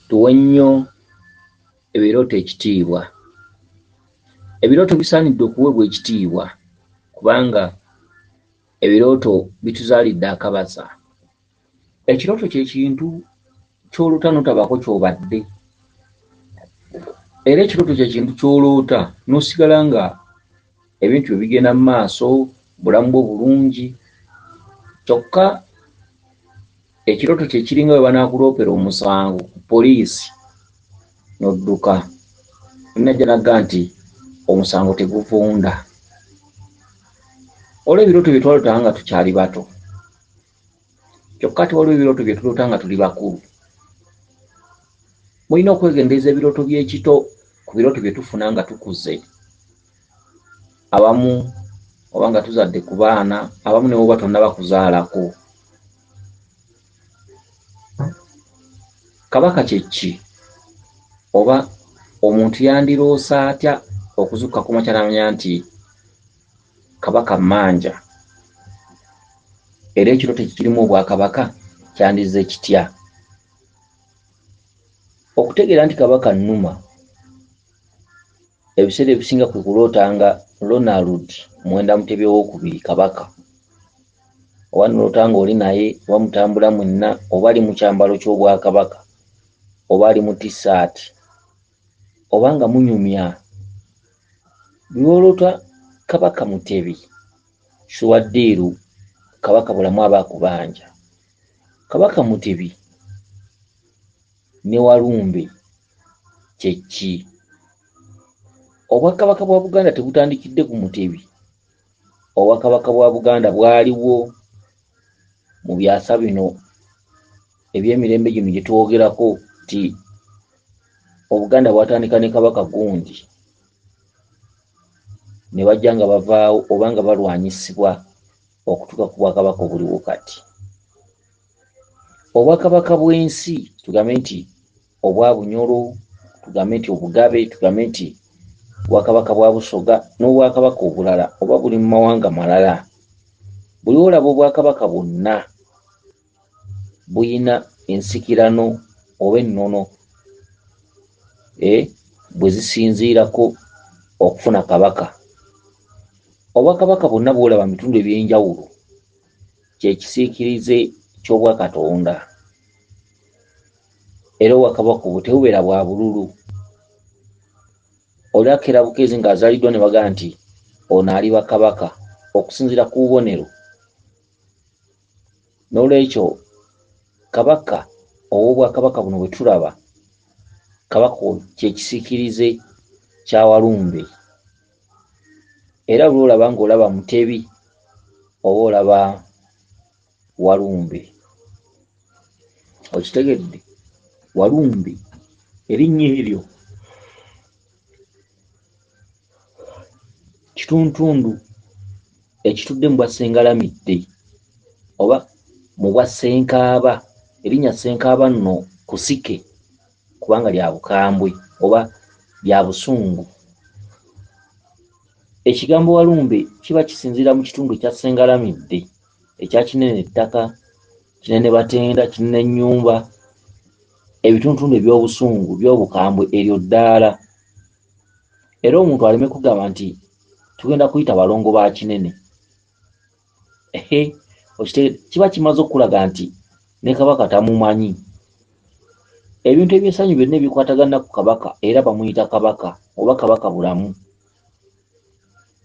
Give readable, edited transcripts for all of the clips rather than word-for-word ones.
Tuwe nnyo ebirooto ekitiibwa. Ebirooto bisaanidde okuweebwa ekitiibwa kubanga ebirooto bituzaalidde akabaza. Ekirooto kye kintu ky'oloota n'otabaako ky'obadde. Era ekirooto kye kintu ky'oloota n'osigala nga ebintu byo bigenda mu maaso, bulamu bwo bulungi, kyokka ekirooto kye kiringa bwe banaakuloopera omusango ku poliisi n'odduka. Oli n'ajja n'agamba nti omusango teguvunda. Olwo ebirooto bye twalootanga nga tukyali bato, kyokka ate waliwo ebirooto bye tuloota nga tuli bakulu. Mulina okwegendereza ebirooto by'ekito ku birooto bye tufuna nga tukuze. Abamu oba nga tuzadde ku baana, abamu ne bw'oba tonnaba kuzaalako. Kabaka kye ki? Oba omuntu yandiroose atya okuzuukuka ku makya n'amanya nti Kabaka mmanja? Era ekirooto ekikirimu obwakabaka kyandizze kitya? Okutegeera nti Kabaka nnuma ebiseera ebisinga kwe kuloota nga Ronald Muwenda Mutebi owookubiri Kabaka oba n'oloota ng'oli naye oba mutambula mwenna oba ali mu kyambalo ky'Obwakabaka oba ali mu tissaati oba nga munyumya. Lw'oloota Kabaka Mutebi shuwa ddiiru Kabaka Bulamu aba akubanja. Kabaka Mutebi ne Walumbe kye ki? Obwakabaka bwa Buganda tebutandikidde ku Mutebi. Obwakabaka bwa Buganda bwaliwo mu byasa bino eby'emirembe gino gye twogerako nti Obuganda bwatandika ne Kabaka gundi ne bajja nga bavaawo oba nga balwanyisibwa okutuuka ku bwakabaka obuliwo kati. Obwakabaka bw'ensi tugambe nti obwa Bunyoro, tugambe nti Obugabe, tugambe nti obwakabaka bwa Busoga n'obwakabaka obulala oba buli mu mawanga malala. Buli olaba obwakabaka bwonna buyina ensikirano oba ennono bwe zisinziirako okufuna Kabaka. Obwakabaka bwonna bw'olaba mu bitundu eby'enjawulo kye kisiikirize ky'Obwakatonda. Era obwakabaka obwo tebubeera bwa bululu. Oli akeera bukeezi ng'azaaliddwa ne bagamba nti ono aliba Kabaka okusinziira ku bubonero. N'olwekyo Kabaka ow'obwakabaka buno bwe tulaba, Kabaka kye kisiikirize kya Walumbe. Era lw'olaba ng'olaba Mutebi oba olaba Walumbe. Okitegedde? Walumbe erinnya eryo kituntundu ekitudde mu bwassengalamidde oba mu bwassenkaaba. Erinnya Ssenkaaba nno kusike kubanga lya bukambwe oba lya busungu. Ekigambo Walumbe kiba kisinziira mu kitundu ekya Ssengalamidde ekya Kinene Ettaka, Kinene Batenda, Kinene Nnyumba, ebitundutundu eby'obusungu by'obukambwe eryo ddaala. Era omuntu aleme kugamba nti tugenda kuyita balongo ba Kinene. Ehe, kiba kimaze okukulaga nti ne Kabaka tamumanyi. Ebintu eby'essanyu byonna ebikwatagana ku Kabaka era bamuyita Kabaka oba Kabaka Bulamu.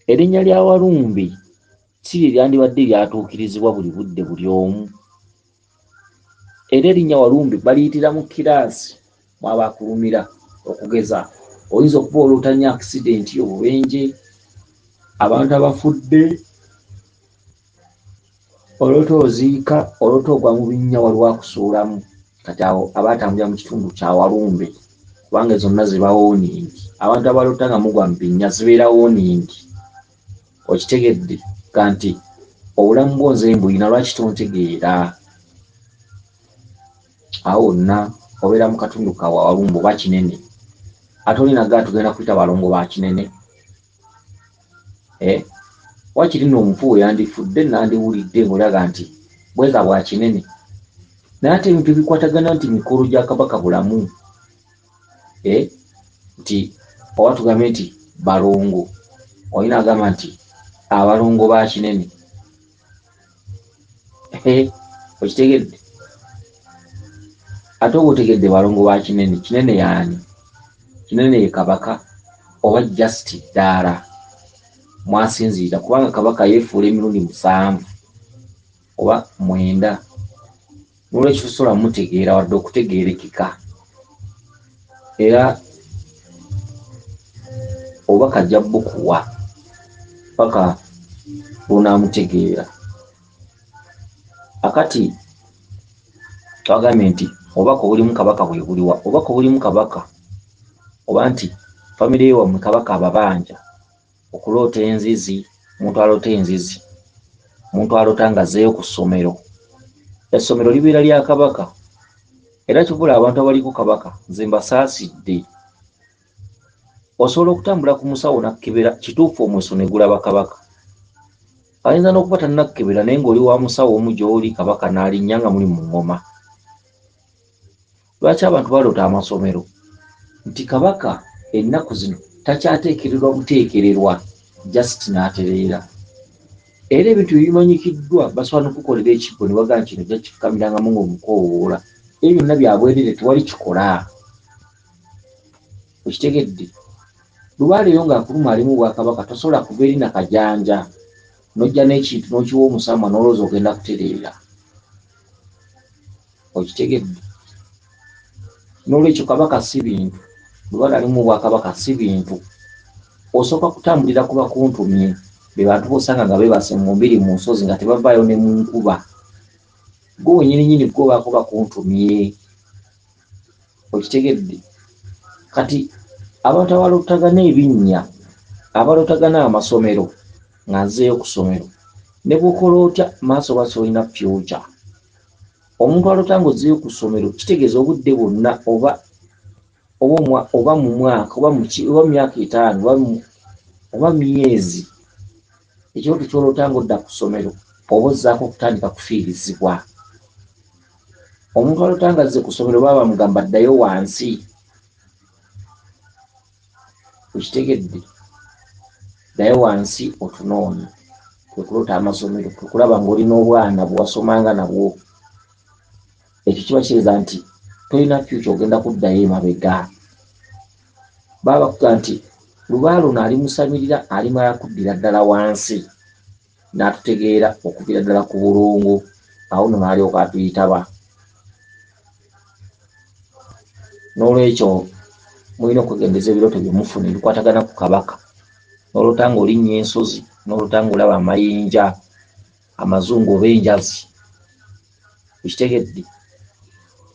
Erinnya lya Walumbe si lye lyandibadde lyatuukirizibwa buli budde buli omu. Era erinnya Walumbe baliyitira mu kiraasi mw'aba akulumira. Okugeza oyinza okuba oloota nnyo akisidenti, obubenje, abantu abafudde, oloota oziika, oloota ogwa mu binnya waliwo akusuulamu. Kati awo aba atambulira mu kitundu kya Walumbe kubanga zonna ziba wooningi. Abantu abaloota nga mugwa mu binnya zibeera wooningi. Okitegedde ga nti obulamu bwo nze mbulina lwaki tontegeera? Awo wonna obeera mu katundu ka Walumbe oba Kinene. Ate oli naga tugenda kuyita balongo ba Kinene. Wakiri nno omufu we yandifudde nandiwulidde ng'olaga nti bweza bwa Kinene. Naye ate ebintu ebikwatagana nti mikolo gya Kabaka Bulamu. Nti oba tugambe nti balongo, olina agamba nti abalongo ba Kinene. Okitegedde? Ate oba otegedde balongo ba Kinene, Kinene yaani? Kinene ye Kabaka oba just ddaala mwasinziira? Kubanga Kabaka yeefuula emirundi 7 oba 9, nolwekyo tosobola mutegeera wadde okutegeerekeka. Era oba kajja bukuwa paka lw'onaamutegeera. Akati twagambye nti obubaka obulimu Kabaka bwe buliwa? Obubaka obulimu Kabaka, oba nti famire ye wammwe Kabaka ababanja, okuloota enzizi, omuntu aloota enzizi, omuntu aloota ng'azzeeyo ku ssomero, essomero libeera lya Kabaka. Era ky'oba abantu abaliko Kabaka nze mbasaasidde. Osobola okutambula ku musawo n'akkebera, kituufu omweso ne gulaba Kabaka. Ayinza n'okuba tannakkebera naye ng'oli wa musawo omu gy'oli, Kabaka n'alinnya nga muli mu ŋŋoma. Lwaki abantu baloota amasomero? Nti Kabaka ennaku zino takyateekererwa buteekererwa just n'atereera. Era ebintu ebimanyikiddwa basobola n'okukolera ekibbo ne bagamba kino ojja kifukamirangamu ng'omukoowoola. Ebyo byonna bya bwerere, tewali kikola. Okitegedde? Lubaaleyo ng'akuluma alimu bwakabaka, tosobola kuva eri na kajanja n'ojja n'ekintu n'okiwa omusamwa n'olowooza ogenda kutereera. Okitegedde? N'olwekyo Kabaka si bintu, lubaale alimu obwakabaka si bintu. Osooka kutambulira ku bakuntumye, be bantu b'osanga nga beebase mu mbiri mu nsozi nga tebavaayo ne mu nkuba. Gwe wennyininyini gwe obaako bakuntumye. Okitegedde? Kati abantu abalootagana ebinnya, abalootagana amasomero, nga nzeeyo ku ssomero, ne bw'okola otya maaso basi olina future. Omuntu aloota ng'ozzeeyo ku ssomero kitegeeza obudde bwonna oba oba mu mwaka oba mu myaka 5 oba myezi, ekirooto ky'oloota ng'odda ku ssomero oba ozzaako okutandika kufiirizibwa. Omuntu aloota ng'azze ku ssomero baba bamugamba ddayo wansi. Okitegedde? Ddayo wansi otunoonye. Kwe kuloota amasomero, kwe kulaba ng'olina obwana bwe wasomanga nabwo. Ekyo kiba kitegeeza nti tolina future, ogenda kuddayo emabega. Baba bakugamba nti lubaale ono alimusamirira alimala kuddira ddala wansi n'atutegeera okuviira ddala ku bulungu, awo nno n'alyoka atuyitaba. N'olwekyo mulina okwegendereza ebirooto bye mufuna ebikwatagana ku Kabaka. N'oloota ng'olinnya ensozi, n'oloota ng'olaba amayinja amazungu oba enjazi. Okitegedde?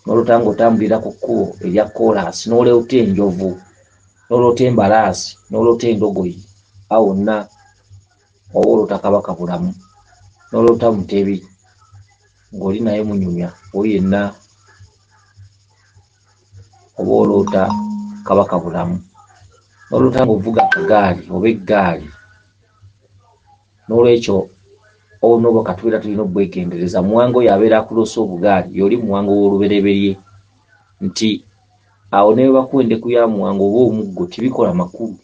N'oloota ng'otambulira ku kkubo erya kkoolaasi, n'oloota enjovu, n'oloota embalaasi, n'oloota endogoyi, awo wonna oba oloota Kabaka Bulamu, n'oloota Mutebi ng'oli naye munyumya, oyo yenna oba oloota Kabaka Bulamu, n'oloota ng'ovuga akagaali oba eggaali. N'olwekyo obwo n'obwo katubeera tulina obwegendereza. Muwanga oyo abeera akuloosa obugaali y'oli Muwanga ow'olubereberye, nti awo ne bwe bakuwa endeku ya Muwanga oba omuggo tebikola makulu.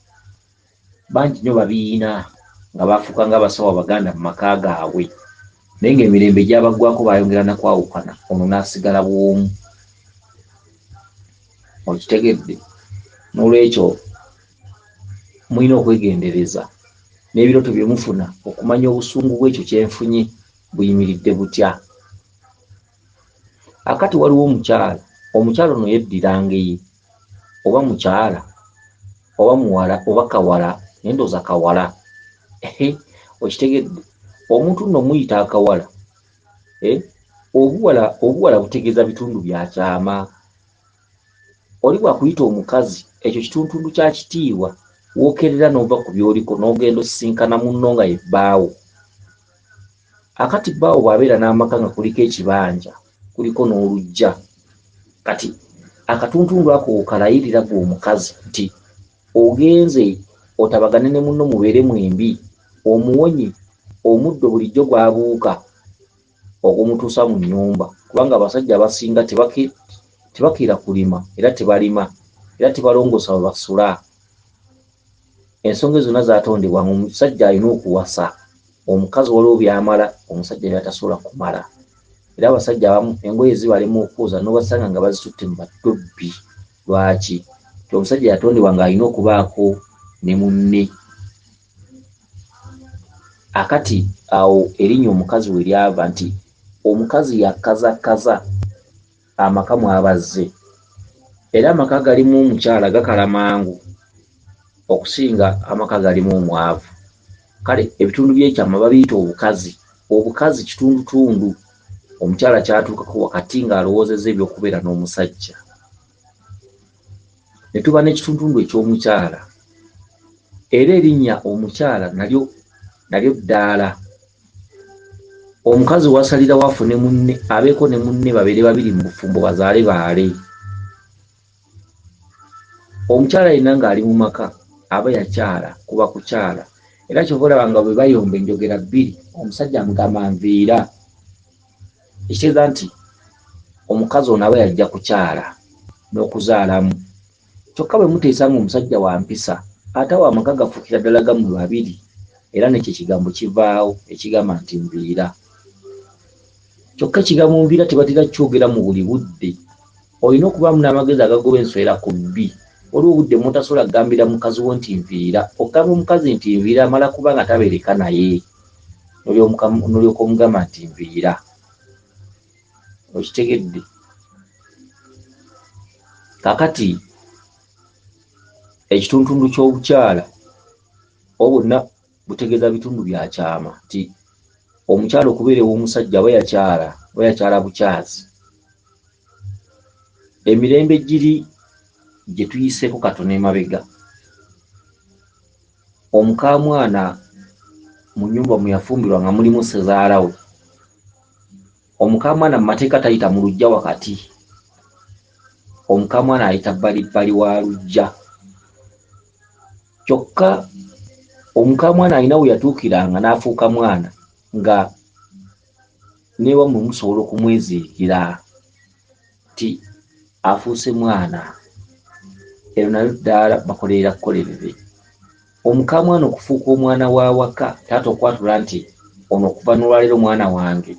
Bangi nnyo babiina nga baafuuka ng'abasawo Abaganda mu maka gaabwe, naye ng'emirembe gyabaggwako baayongera na kwawukana, ono n'asigala bw'omu. Okitegedde? N'olwekyo mulina okwegendereza n'ebirooto bye mufuna okumanya obusungu bw'ekyo kye nfunye buyimiridde butya. Akati waliwo omukyala, omukyala ono yeddira ngeye, oba mukyala oba muwala oba kawala, naye ndowooza kawala. Okitegedde? Omuntu nno muyita akawala. Obuwala butegeeza bitundu bya kyama. Oli bw'akuyita omukazi, ekyo kituntundu kya kitiibwa, wookerera n'ova ku by'oliko n'ogenda osisinkana munno nga ye bbaawo. Akati bbaawo bw'abeera n'amaka nga kuliko ekibanja, kuliko n'oluggya. Kati akatuntundu ako okalayirira ggwe omukazi nti ogenze otabagane ne munno mubeere mwembi, omuwonye omuddo bulijjo gw'abuuka ogumutuusa mu nnyumba, kubanga abasajja abasinga tebakeera kulima era tebalima. era tebalongoosa we basula. Ensonga ezo zonna zaatondebwa ng'omusajja alina okuwasa omukazi, waliwo by'amala omusajja by'atasobola kumala. Era abasajja abamu engoye zibalema okwoza n'obasanga nga bazitutte mu badobbi. Lwaki? Nti omusajja yatondebwa ng'alina okubaako ne munne. Akati awo erinnya omukazi we lyava nti omukazi yakkazakkaza amaka mw'abazze. Era amaka galimu omukyala gakala mangu okusinga amaka galimu omwavu. Kale ebitundu by'ekyama babiyita obukazi. Obukazi kitundutundu omukyala ky'atuukako wakati ng'alowoozezza eby'okubeera n'omusajja. Ne tuba n'ekitundutundu eky'omukyala. Era erinnya omukyala nalyo nalyo ddaala. Omukazi w'asalirawo afune munne abeeko ne munne babeere babiri mu bufumbo bazaale baale. Omukyala yenna ng'ali mu maka aba yakyala, kuba kukyala. Era ky'ova olaba nga bwe bayomba enjogera bbiri, omusajja amugamba nviira. Ekitegeeza nti omukazi ono aba yajja kukyala n'okuzaalamu. Kyokka bwe muteesa ng'omusajja wa mpisa, ate awo amaka gafuukira ddala gammwe babiri era n'ekyo ekigambo kivaawo ekigamba nti nviira. Kyokka ekigambo nviira tebatera kukyogera mu buli budde. Olina okubaamu n'amagezi agagoba enswera ku bbi. Waliwo obudde mw'otasobola kugambira mukazi wo nti nviira. Okugamba omukazi nti nviira amala kuba nga tabeereka naye n'olyoka omugamba nti nviira. Okitegedde? Kaakati ekituntundu ky'obukyala obwo bwonna butegeeza bitundu bya kyama nti omukyala okubeera ew'omusajja aba yakyala, aba yakyala bukyazi. Emirembe giri gye tuyiseeko katono emabega, omukaamwana mu nnyumba mwe yafumbirwa nga mulimu ssezaala we, omukaamwana mu mateeka tayita mu luggya wakati, omukaamwana ayita bbalibbali wa luggya. Kyokka omukaamwana alina we yatuukiranga n'afuuka mwana nga n'ewammwe musobola okumweziikira nti afuuse mwana. Eryo nalyo ddaala bakolerera kkolerere. Omukaamwana okufuuka omwana w'awaka taata okwatula nti ono okuva n'olwaleero mwana wange.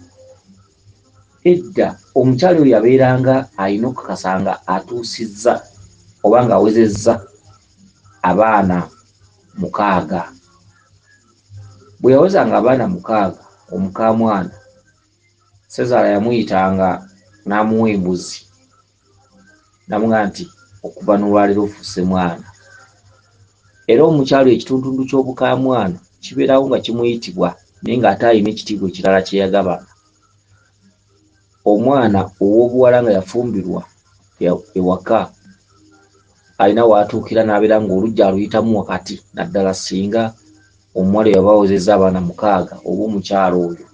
Edda omukyala oyo yabeeranga alina okukakasa nga atuusizza oba ng'awezezza abaana mukaaga. Bwe yawezanga abaana mukaaga omukaamwana, ssezaala yamuyitanga n'amuwa embuzi n'amugamba nti okuva n'olwaleero ofuuse mwana. Era omukyala ekitundutundu ky'obukaamwana kibeerawo nga kimuyitibwa naye ng'ate alina ekitiibwa ekirala kye yagabana. Omwana ow'obuwala nga yafumbirwa ewaka alina w'atuukira n'abeera ng'oluggya aluyitamu wakati naddala singa omuwala oyo aba awezezza abaana mukaaga oba omukyala oyo.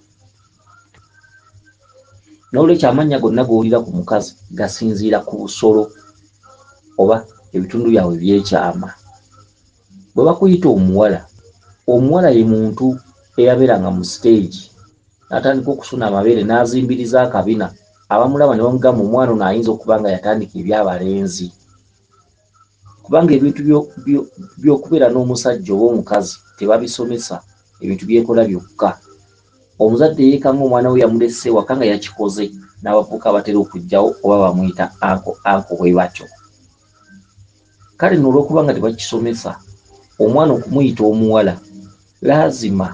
Noolwekyo amannya gonna g'owulira ku mukazi gasinziira ku busolo oba ebitundu byabwe eby'ekyama. Bwe bakuyita omuwala, omuwala ye muntu eyabeeranga mu siteegi n'atandika okusuna amabeere n'azimbiriza akabina, abamulaba ne bamugamba omwana ono ayinza okuba nga yatandika eby'abalenzi. Kubanga ebintu by'okubeera n'omusajja oba omukazi tebabisomesa, ebintu byekola byokka. Omuzadde yeekanga omwana we yamulese ewaka nga yakikoze n'abavubuka abatera okujjawo oba bamuyita anko anko bwe batyo. Kale nno olw'okuba nga tebakisomesa, omwana okumuyita omuwala laazima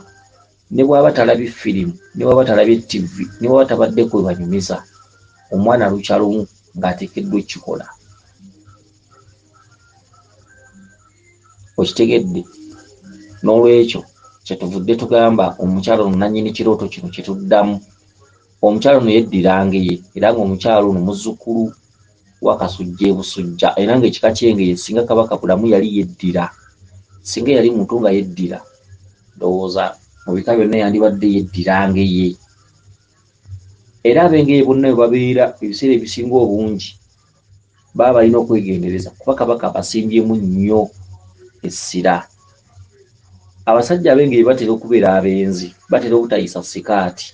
ne bw'aba talabye firimu, ne bw'aba talabye ttivvi, ne bw'aba tabaddeko we banyumiza, omwana lukya lumu ng'ateekeddwa okukikola. Okitegedde? N'olwekyo kyetuvudde tugamba omukyala ono nannyini kirooto kino kye tuddamu. Omukyala ono yeddira Ngeye era ng'omukyala ono muzzukulu wa Kasujja e Busujja era ng'ekika ky'Engeye singa Kabaka Bulamu yali yeddira, singa yali muntu nga yeddira, ndowooza mu bika byonna yandibadde yeddira Ngeye. Era ab'Engeye bonna we babeera ebiseera ebisinga obungi baba balina okwegendereza kuba Kabaka abasimbyemu nnyo essira. Abasajja ab'Engeye batera okubeera abenzi, batera obutayisa sikaati.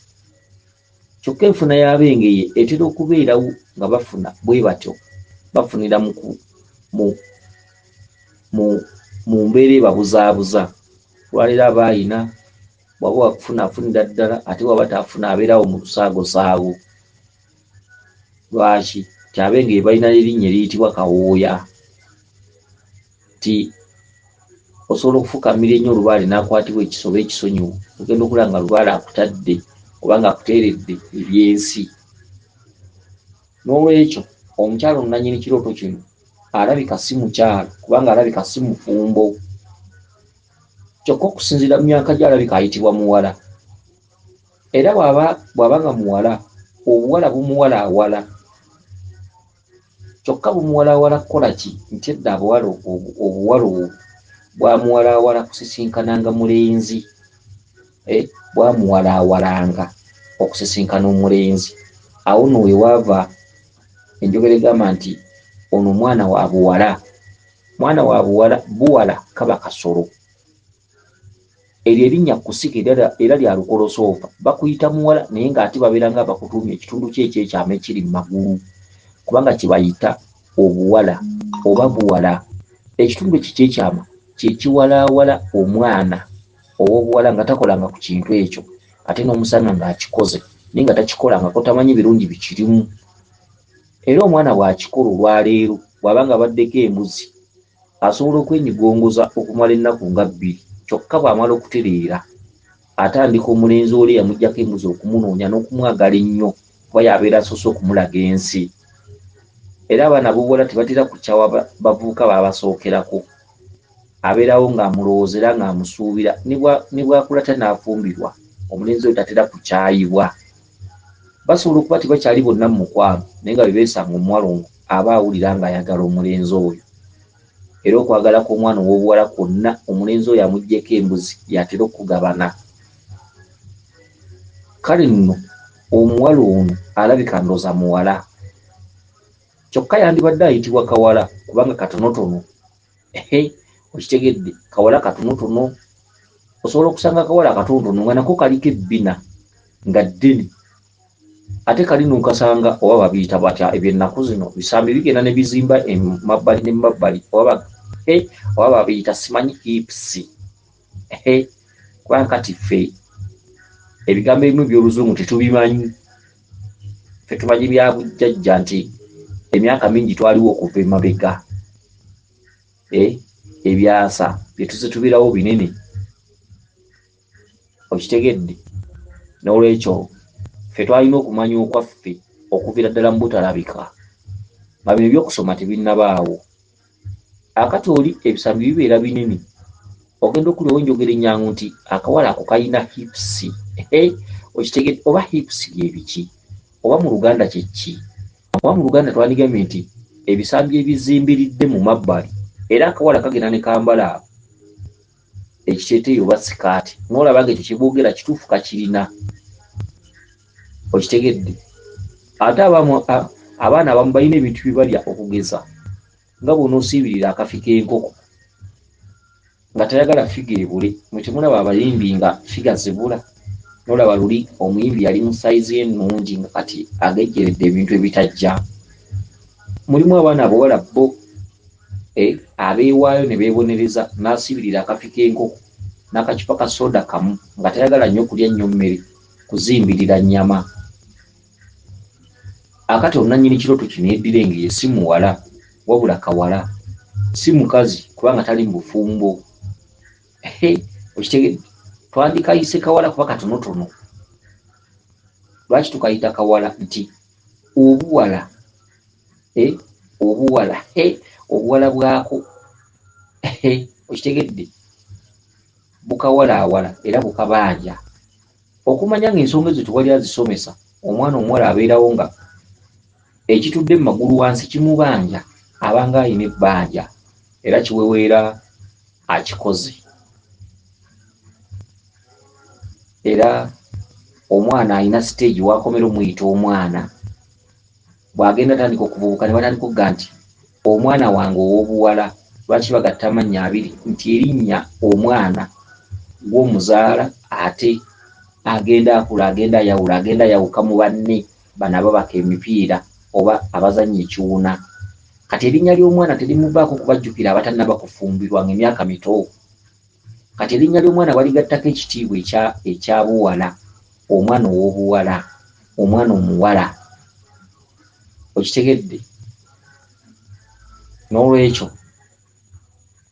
Kyokka enfuna y'Abengeye etera okubeerawo nga bafuna bwe batyo bafunira mu mu mbeera ebabuzaabuza. Olwaleero aba ayina, bw'aba wakufuna afunira ddala, ate bw'aba taafuna abeerawo mu lusaagosaago. Lwaki? Nti Abengeye balina erinnya eriyitibwa Kawooya, nti osobola okufukamira ennyo lubaale n'akwatibwa ekisa oba ekisonyiwo, ogenda okulaba nga lubaale akutadde oba ng'akuteeredde ebyensi. N'olwekyo omukyala ono nannyini kirooto kino alabika si mukyala, kubanga alabika si mufumbo, kyokka okusinziira mu myaka gye alabika ayitibwa muwala. Era bw'aba nga muwala, obuwala bumuwalaawala, kyokka bumuwalaawala kukola ki? Nti edda abawala obuwala obwo bwamuwalaawala kusisinkananga mulenzi, bwamuwalaawalanga okusisinkana omulenzi. Awo nno we waava enjogera egamba nti ono mwana wa buwala. Mwana wa buwala, buwala kaba kasolo. Eryo erinnya kusika era lya lukolosoofa. Bakuyita muwala naye ng'ate babeera nga bakutuumye ekitundu kye ekyekyama ekiri mu magulu, kubanga kye bayita obuwala oba buwala. Ekitundu ekyo ekyekyama kye kiwalaawala omwana ow'obuwala nga takolanga ku kintu ekyo, ate n'omusanga ng'akikoze naye nga takikolangako, tamanyi birungi bikirimu. Era omwana bw'akikola olwaleero, bw'aba nga abaddeko embuzi, asobola okwenyigongoza okumala ennaku nga bbiri, kyokka bw'amala okutereera atandika omulenzi oli eyamuggyako embuzi okumunoonya n'okumwagala ennyo, kuba y'abeera asoose okumulaga ensi. Era abaana ab'obuwala tebatera kukyawa bavubuka baabasookerako, abeerawo ng'amulowooza era ng'amusuubira, ne bw'akula tanaafumbirwa omulenzi oyo tatera kukyayibwa. Basobola okuba tebakyali bonna mu mukwano, naye nga bwe beesanga omuwala ono aba awulira ng'ayagala omulenzi oyo. Era okwagala kw'omwana ow'obuwala kwonna omulenzi oyo amuggyeko embuzi y'atera okukugabana. Kale nno omuwala ono alabika ndowooza muwala, kyokka yandibadde ayitibwa kawala kubanga katonotono. Okitegedde, kawala katonotono. Osobola okusanga akawala akatonotono nga nako kaliko ebbina nga ddene, ate kali n'okasanga oba babiyita batya ebyennaku zino, bisambi bigenda ne bizimba emabbali n'emabbali, oba babiyita simanyi hips. Kubanga kati ffe ebigambo ebimu eby'oluzungu tetubimanyi, ffe tumanyi bya bujjajja nti emyaka mingi twaliwo okuva emabega. Ebyasa bye tuzze tubeerawo binene, okitegedde? N'olwekyo ffe twalina okumanya okwaffe okuviira ddala mu butalabika, nga bino ebyokusoma tebinnabaawo. Akati oli ebisambi bibeera binene, ogenda okulyawo enjogera ennyangu nti akawala ako kalina hips. Okitegedde? Oba hips bye biki? Oba mu Luganda kye ki? Oba mu Luganda twandigambye nti ebisambi ebizimbiridde mu mabbali, era akawala kagenda ne kambala ekiteeteeyi oba sikaati, n'olaba ng'ekyo kye boogera kituufu kakirina. Okitegedde? Ate abaana abamu balina ebintu bye balya okugeza nga bw'onoosiibirira akafi k'enkoko nga tayagala figa ebule. Mwe temulaba abayimbi nga figa zibula, n'olaba luli omuyimbi yali mu sayizi ennungi nga kati agejjeredde ebintu ebitajja. Mulimu abaana abawala bo abeewaayo ne beebonereza, n'asiibirira akafi k'enkoko n'akacupa ka soda kamu nga tayagala nnyo kulya nnyo mmere, kuzimbirira nnyama. Akati onnannyini kirooto kino yeddira engeye si muwala wabula kawala, si mukazi kubanga tali mu bufumbo. Okitegedde? Twandikayise kawala kuba katonotono. Lwaki tukayita kawala? Nti obuwala, obuwala, obuwala bwako, okitegedde, bukawalaawala era bukabanja. Okumanya ng'ensonga ezo tewali azisomesa, omwana omuwala abeerawo nga ekitudde mu magulu wansi kimubanja, abanga alina ebbanja era kiweweera akikoze. Era omwana alina siteegi w'akomera omuyita omwana, bw'agenda atandika okuvubuka ne batandika okugamba nti omwana wange ow'obuwala. Lwaki bagatta amannya abiri? Nti erinnya omwana gw'omuzaala ate agenda akula, agenda ayawula, agenda ayawuka mu banne bano ababaka emipiira oba abazannya ekiwuna. Kati erinnya ly'omwana terimuvaako kubajjukira abatannaba kufumbirwa ng'emyaka mito. Kati erinnya ly'omwana baligattako ekitiibwa ekya buwala, omwana ow'obuwala, omwana omuwala. Okitegedde? N'olwekyo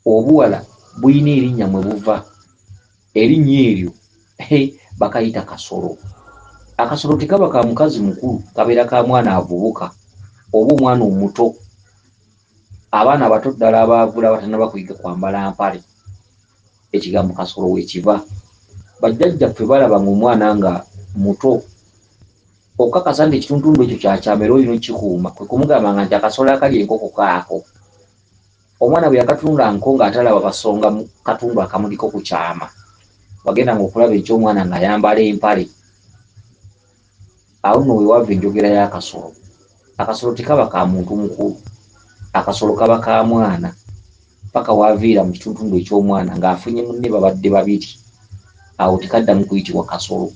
obuwala buyina erinnya mwe buva. Erinnya eryo bakayita kasolo. Akasolo tekaba ka mukazi mukulu, kabeera ka mwana avubuka oba omwana omuto. Abaana abato ddala abaavula abatannaba kuyiga kwambala mpale. Ekigambo kasolo wekiva. Bajjajjaffe balaba ng'omwana nga muto, okukakasa nti ekituntundu ekyo kyakyama era olina okukikuuma, kwe kumugambanga nti akasolo akali enkoko kaako. Omwana bwe yakatunula nko ng'atalaba basonga mu katundu akamuliko ku kyama, wagendanga okulaba eky'omwana ng'ayambala empale. Awo nno we wava enjogera y'akasolo. Akasolo tekaba ka muntu mukulu, akasolo kaba ka mwana, paka waaviira mu kituntundu eky'omwana ng'afunye munne babadde babiri. Awo tekaddamu kuyitibwa kasolo.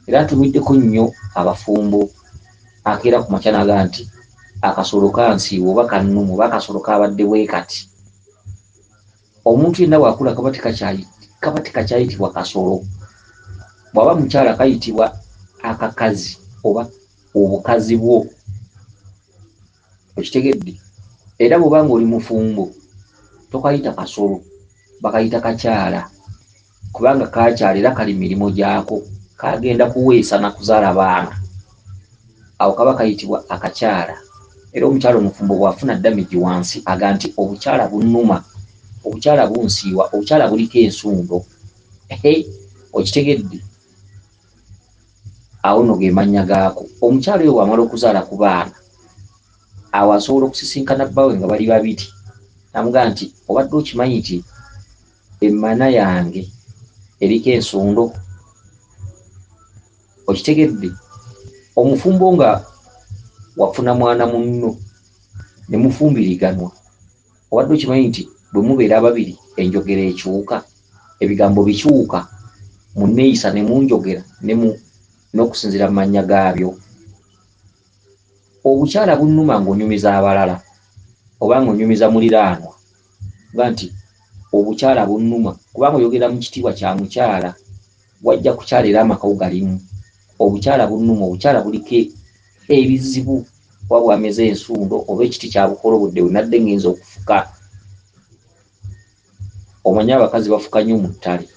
Era ntumiddeko nnyo abafumbo akeera ku makya n'agamba nti akasolo kansiiwa oba kannuma oba akasolo kabadde bwe kati. Omuntu yenna bw'akula kaba tekakyayitibwa kasolo. Bw'aba mukyala kayitibwa akakazi oba obukazi bwo. Okitegedde? Era bw'oba ng'oli mufumbo tokayita kasolo, bakayita kakyala, kubanga kakyala era kali mirimu gyako, kagenda kuweesa na kuzaala baana. Awo kaba kayitibwa akakyala. Era omukyala omufumbo bw'afuna damage wansi aga nti obukyala bunnuma, obukyala bunsiiwa, obukyala buliko ensundo. Okitegedde? Awo nno ge mannya gaako. Omukyala oyo bw'amala okuzaala ku baana, awo asobola okusisinkana bbaawe nga bali babiri, n'amugamba nti obadde okimanyi nti emmana yange eriko ensundo? Okitegedde? Omufumbo nga wafuna mwana munno ne mufumbiriganwa, obadde okimanyi nti bwe mubeera ababiri enjogera ekyuka, ebigambo bikyuka mu nneeyisa ne mu njogera n'okusinziira mu mannya gaabyo. Obukyala bunnuma ng'onyumiza abalala oba ng'onyumiza muliraanwa, nga nti obukyala bunnuma kubanga oyogera mu kitiibwa kya mukyala, wajja kukyala era amaka galimu. Obukyala bunnuma, obukyala buliko ebizibu, oba bwameze ensundo oba ekiti kyabukolobodde we nadde ngenza okufuka. Omanyi abakazi bafuka nnyo mu ttale.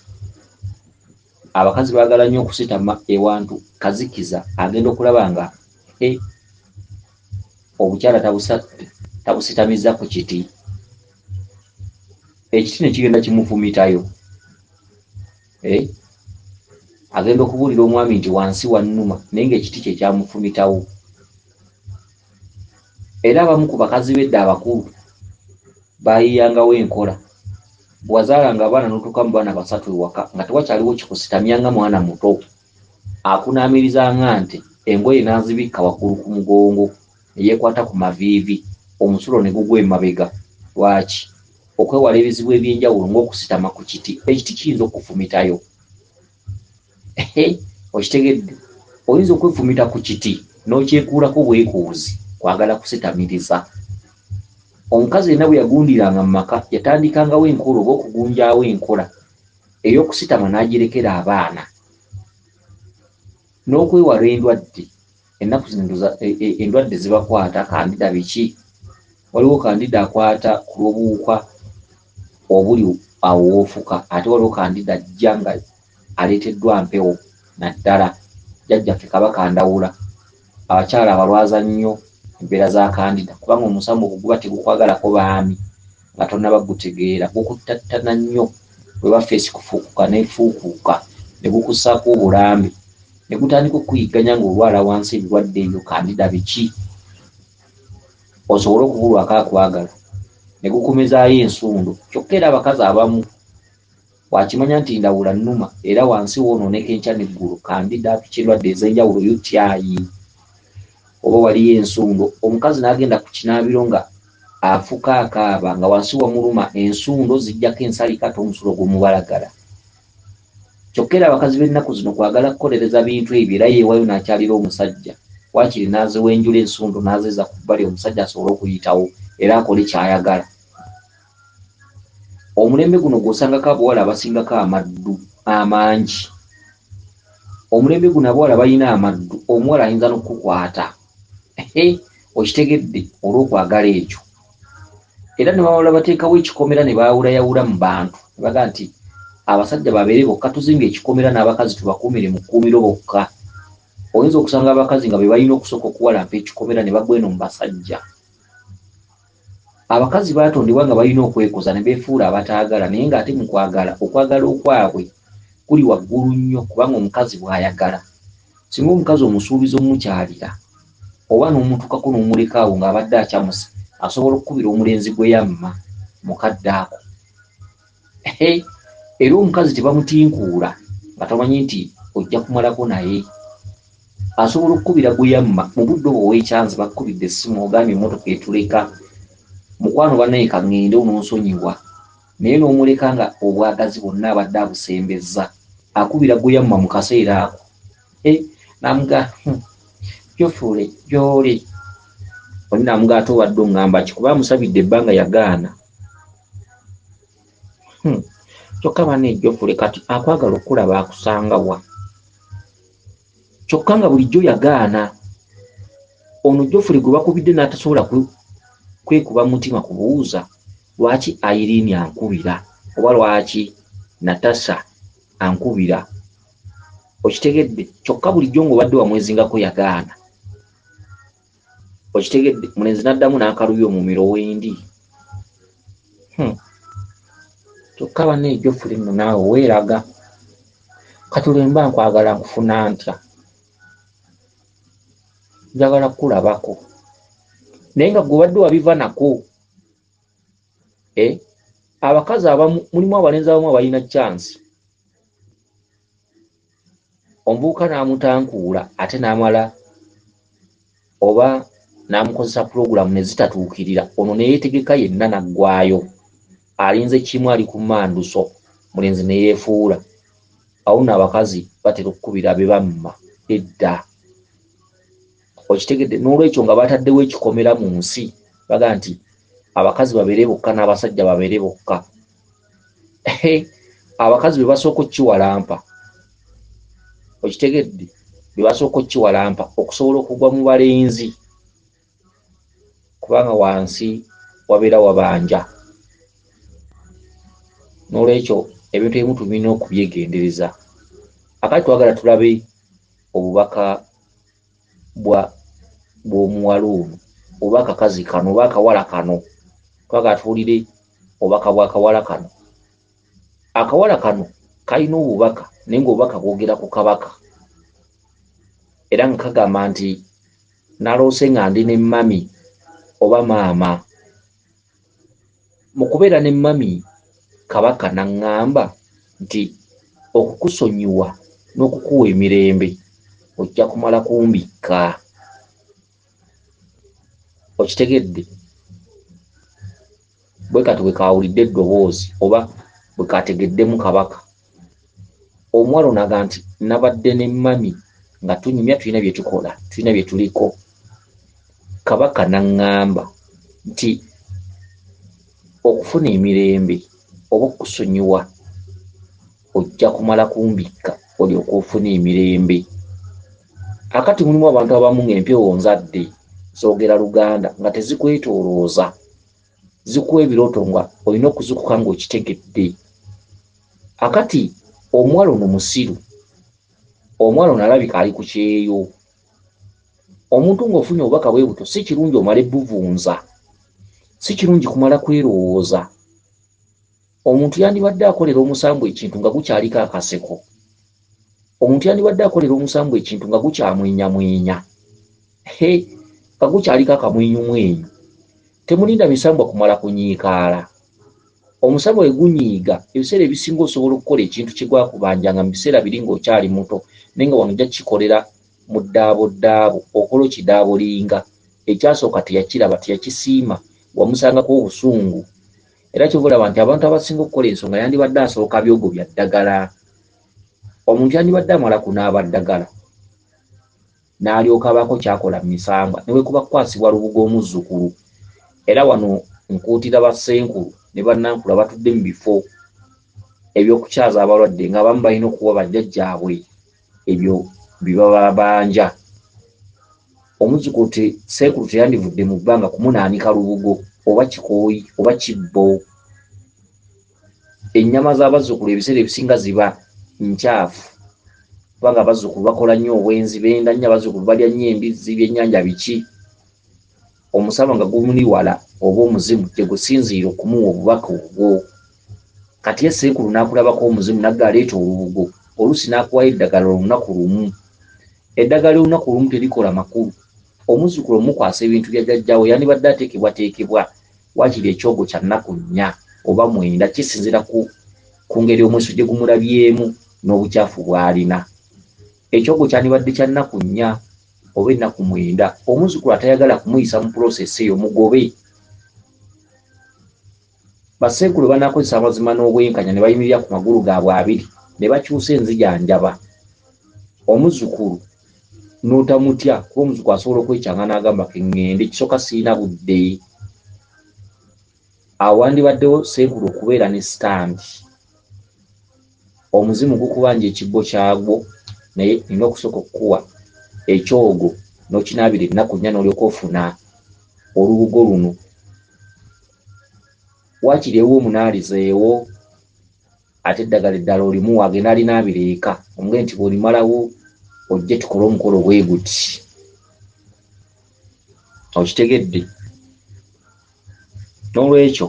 Abakazi baagala nnyo okusitama ewantu kazikiza, agenda okulaba nga obukyala tabusitamizza ku kiti, ekiti ne kigenda kimufumitayo. Agenda okubuulira omwami nti wansi wannuma, naye ng'ekiti kye kyamufumitawo. Era abamu ku bakazi b'edda abakulu baayiiyangawo enkola. Bw'wazaalanga abaana n'otuuka mu baana basatu ewaka nga tewakyaliwo kikusitamya nga mwana muto, akunaamiriza nga nte, engoye n'azibikka waggulu ku mugongo ne yeekwata ku maviivi, omusulo ne gugwa emabega. Lwaki? Okwewala ebizibu eby'enjawulo ng'okusitama ku kiti. Ekiti kiyinza okukufumitayo. Okitegedde? Oyinza okwefumita ku kiti n'okyekuulako bwekuuzi kwagala kusitamiriza. Omukazi yenna bwe yagundiranga mu maka yatandikangawo enkola oba okugunjaawo enkola ey'okusitama n'agirekera abaana. N'okwewala endwadde. Ennaku zino endwadde zibakwata kandida biki? Waliwo kandida akwata ku lw'obuwuka obuli awo w'ofuka, ate waliwo kandida ajja nga aleeteddwa mpewo naddala jjajjaffe Kabaka Ndawula. Abakyala abalwaza nnyo embeera za kandida kubanga omusamu ogwo guba tegukwagalako baami nga tonnaba gutegeera, gukuttattana nnyo bwe baffe esikufuukuka n'efuukuuka ne gukussaako obulambe ne gutandika okukuyigganya ng'olwala wansi ebirwadde ebyo kandida biki, osobole okubulwako akwagala ne gukumezaayo ensundo. Kyokka era abakazi abamu bw'akimanya nti Ndawula nnuma era wansi woonooneka enkya n'eggulo, kandida biki endwadde ez'enjawulo, UTI oba waliyo ensundo, omukazi n'agenda ku kinaabiro nga afuka akaaba nga wansi wamuluma, ensundo zijjako ensalika ate omusulo gumubalagala. Kyokka era abakazi b'ennaku zino kwagala kukolereza bintu ebyo era yeewaayo n'akyalira omusajja Waakiri n'aziwenjula ensundo n'azizza ku bbali omusajja asobole okuyitawo era akole ky'ayagala. Omulembe guno gw'osangako abawala abasingako amaddu amangi. Omulembe guno abawala balina amaddu, omuwala ayinza n'okukukwata. Okitegedde olw'okwagala ekyo. Era ne bamala bateekawo ekikomera ne baawulayawula mu bantu. Ne bagamba nti abasajja babeere bokka, tuzimbye ekikomera n'abakazi tubakuumire mu kkuumiro bokka. Oyinza okusanga abakazi nga be balina okusooka okuwalampa ekikomera ne bagwa eno mu basajja. Abakazi baatondebwa nga balina okwekoza ne beefuula abataagala naye ng'ate mu kwagala, okwagala okwabwe kuli waggulu nnyo kubanga omukazi bw'ayagala. Singa omukazi omusuubiza omukyalira oba n'omutuukako n'omuleka awo ng'abadde akyamuse, asobola okukubira omulenzi gwe yamma mu kadde ako. Era omukazi tebamutinkuula nga tomanyi nti ojja kumalako naye. Asobola okukubira gwe yamma mu budde obwo ow'ekyanzi bakukubidde essimu ogambye emmotoka etuleka. Mukwano bannaye ka ŋŋende onoonsonyiwa. Naye n'omuleka nga obwagazi bwonna abadde abusembezza. Akubira gwe yamma mu kaseera ako. N'amugamba Geoffrey gy'oli. Oli n'amugamba ate obadde oŋŋamba ki kuba amusabidde ebbanga yagaana. Kyokka bannaye Geoffrey kati akwagala okukulaba akusanga wa? Kyokka nga bulijjo yagaana. Ono Geoffrey gwe bakubidde n'atasobola kwekuba mutima kubuuza lwaki Irene ankubira oba lwaki Natasha ankubira. Okitegedde? Kyokka bulijjo ng'obadde wamwezingako yagaana. Okitegedde? Mulenzi n'addamu n'akalubya omumiro wendi. Kyokka bannaye Geoffrey nno naawe weeraga. Kati lwe mba nkwagala nkufuna ntya? Njagala kukulabako. Naye nga gwe obadde wabiva nako. Abakazi abamu mulimu abalenzi abamu abalina chance. Omuvubuka n'amutankuula ate n'amala oba n'amukozesa pulogulaamu ne zitatuukirira ono ne yeetegeka yenna n'aggwaayo. Alinze kimu ali ku mmanduso mulenzi ne yeefuula. Awo nno abakazi batera okukubira be bamma edda. Okitegedde? N'olwekyo nga bataddewo ekikomera mu nsi bagamba nti abakazi babeere bokka n'abasajja babeere bokka. Abakazi be basooka okukiwalampa. Okitegedde? Be basooka okukiwalampa okusobola okugwa mu balenzi kubanga wansi wabeera wabanja. N'olwekyo ebintu ebimu tulina okubyegendereza. Akati twagala tulabe obubaka bwa bw'omuwala ono oba akakazi kano oba akawala kano. Twagala tuwulire obubaka bw'akawala kano. Akawala kano kalina obubaka naye ng'obubaka bwogera ku kabaka. Era nga kagamba nti naloose nga ndi ne mami oba maama. Mu kubeera ne mami kabaka n'aŋŋamba nti okukusonyiwa n'okukuwa emirembe ojja kumala kumbikka. Okitegedde? Bwe kati bwe kaawulidde eddoboozi oba bwe kaategeddemu kabaka. Omuwala ono agamba nti nabadde ne mami nga tunyumya tulina bye tukola, tulina bye tuliko. Kabaka n'aŋŋamba nti okufuna emirembe oba okukusonyiwa ojja kumala kumbikka olyoke ofune emirembe. Akati mulimu abantu abamu ng'empewo nzadde zoogera Luganda nga tezikwetoolooza. Zikuwa ebirooto nga olina okuzuukuka ng'okitegedde. Akati omuwala ono musiru. Omuwala ono alabika ali ku kyeyo. Omuntu ng'ofunye obubaka bwe butyo si kirungi omale buvunza. Si kirungi kumala kwerowooza. Omuntu yandibadde akolera omusambwa ekintu nga gukyaliko akaseko. Omuntu yandibadde akolera omusambwa ekintu nga gukyamwenyamwenya. Nga gukyaliko akamwenyumwenyu. Temulinda misambwa kumala kunyiikaala. Omusambwa bwe gunyiiga, ebiseera ebisinga osobola okukola ekintu kye gwakubanjanga mu biseera biri ng'okyali muto naye nga wano ojja kukikolera mu ddaabo ddaabo, okola okidaabolinga. Ekyasooka teyakiraba, teyakisiima, wamusangako obusungu. Era ky'ova olaba nti abantu abasinga okukola ensonga yandibadde asooka byogo bya ddagala. Omuntu yandibadde amala kunaaba ddagala. n'alyoka abaako ky'akola mu misambwa ne bwe kuba kukwasibwa lubugo omuzzukulu. Era wano nkuutira bassenkulu ne bannankulu abatudde mu bifo eby'okukyaza abalwadde ng'abamu balina okuwa bajjajjaabwe ebyo bye bababanja. Omuzzukulu ssenkulu teyandivudde mu bbanga kumunaanika lubugo oba kikooyi oba kibbo. Ennyama z'abazzukulu ebiseera ebisinga ziba nkyafu kubanga abazzukulu bakola nnyo obwenzi, benda nnyo, abazzukulu balya nnyo embizzi, byennyanja biki. Omusaba nga gumuli wala oba omuzimu gye gusinziira okumuwa obubaka obwo. Kati ye ssenkulu n'akulabako omuzimu n'agga aleeta olubugo, oluusi n'akuwayo eddagala olunaku lumu. Eddagala olunaku lumu terikola makulu. Omuzzukulu omukwasa ebintu bya jjajjaawe yandibadde ateekebwateekebwa waakiri ekyogo kya nnaku nnya oba mwenda kisinziira ku ngeri omweso gye gumulabyemu n'obukyafu bw'alina. Ekyogo kyandibadde kya nnaku nnya oba ennaku mwenda. Omuzzukulu atayagala kumuyisa mu pulosesi eyo mugobe. Bassenkulu banaakozesa amazima n'obwenkanya ne bayimirira ku magulu gaabwe abiri ne bakyusa enzijanjaba. Omuzzukulu n'otamutya kuba omuzzukulu asobola okwekyanga n'agamba ke ŋŋende kisooka sirina budde. Awo wandibaddewo ssenkulu okubeera ne sitandi. Omuzimu gukubanja ekibbo kyagwo naye nina okusooka okukuwa ekyogo n'okinaabira ennaku nnya n'olyoka ofuna olubugo luno. Waakiri ewuwo omunaalizeewo ate eddagala eddala olimuwa agende alinaabira eka omugende nti bw'olimalawo ojje tukole omukolo bwe guti. Okitegedde? N'olwekyo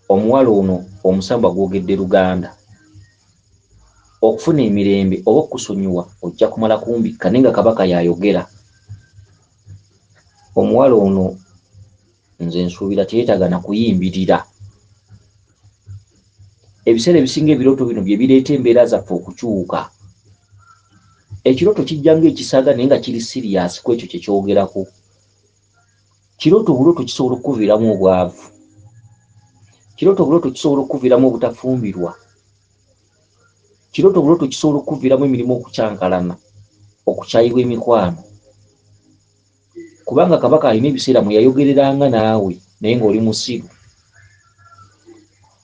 omuwala ono omusambwa gwogedde Luganda. Okufuna emirembe oba okukusonyiwa ojja kumala kumbikka naye nga Kabaka y'ayogera. Omuwala ono nze nsuubira teyeetaaga na kuyimbirira. Ebiseera ebisinga ebirooto bino bye bireeta embeera zaffe okukyuka. Ekirooto kijja ng'ekisaaga naye nga kiri siriyasi ku ekyo kye kyogerako. Kirooto bulooto kisobola okukuviiramu obwavu. Kirooto bulooto kisobola okukuviiramu obutafumbirwa. Kirooto bulooto kisobola okukuviiramu emirimu okukyankalana, okukyayibwa emikwano. Kubanga Kabaka alina ebiseera mwe yayogereranga naawe naye ng'oli musiru.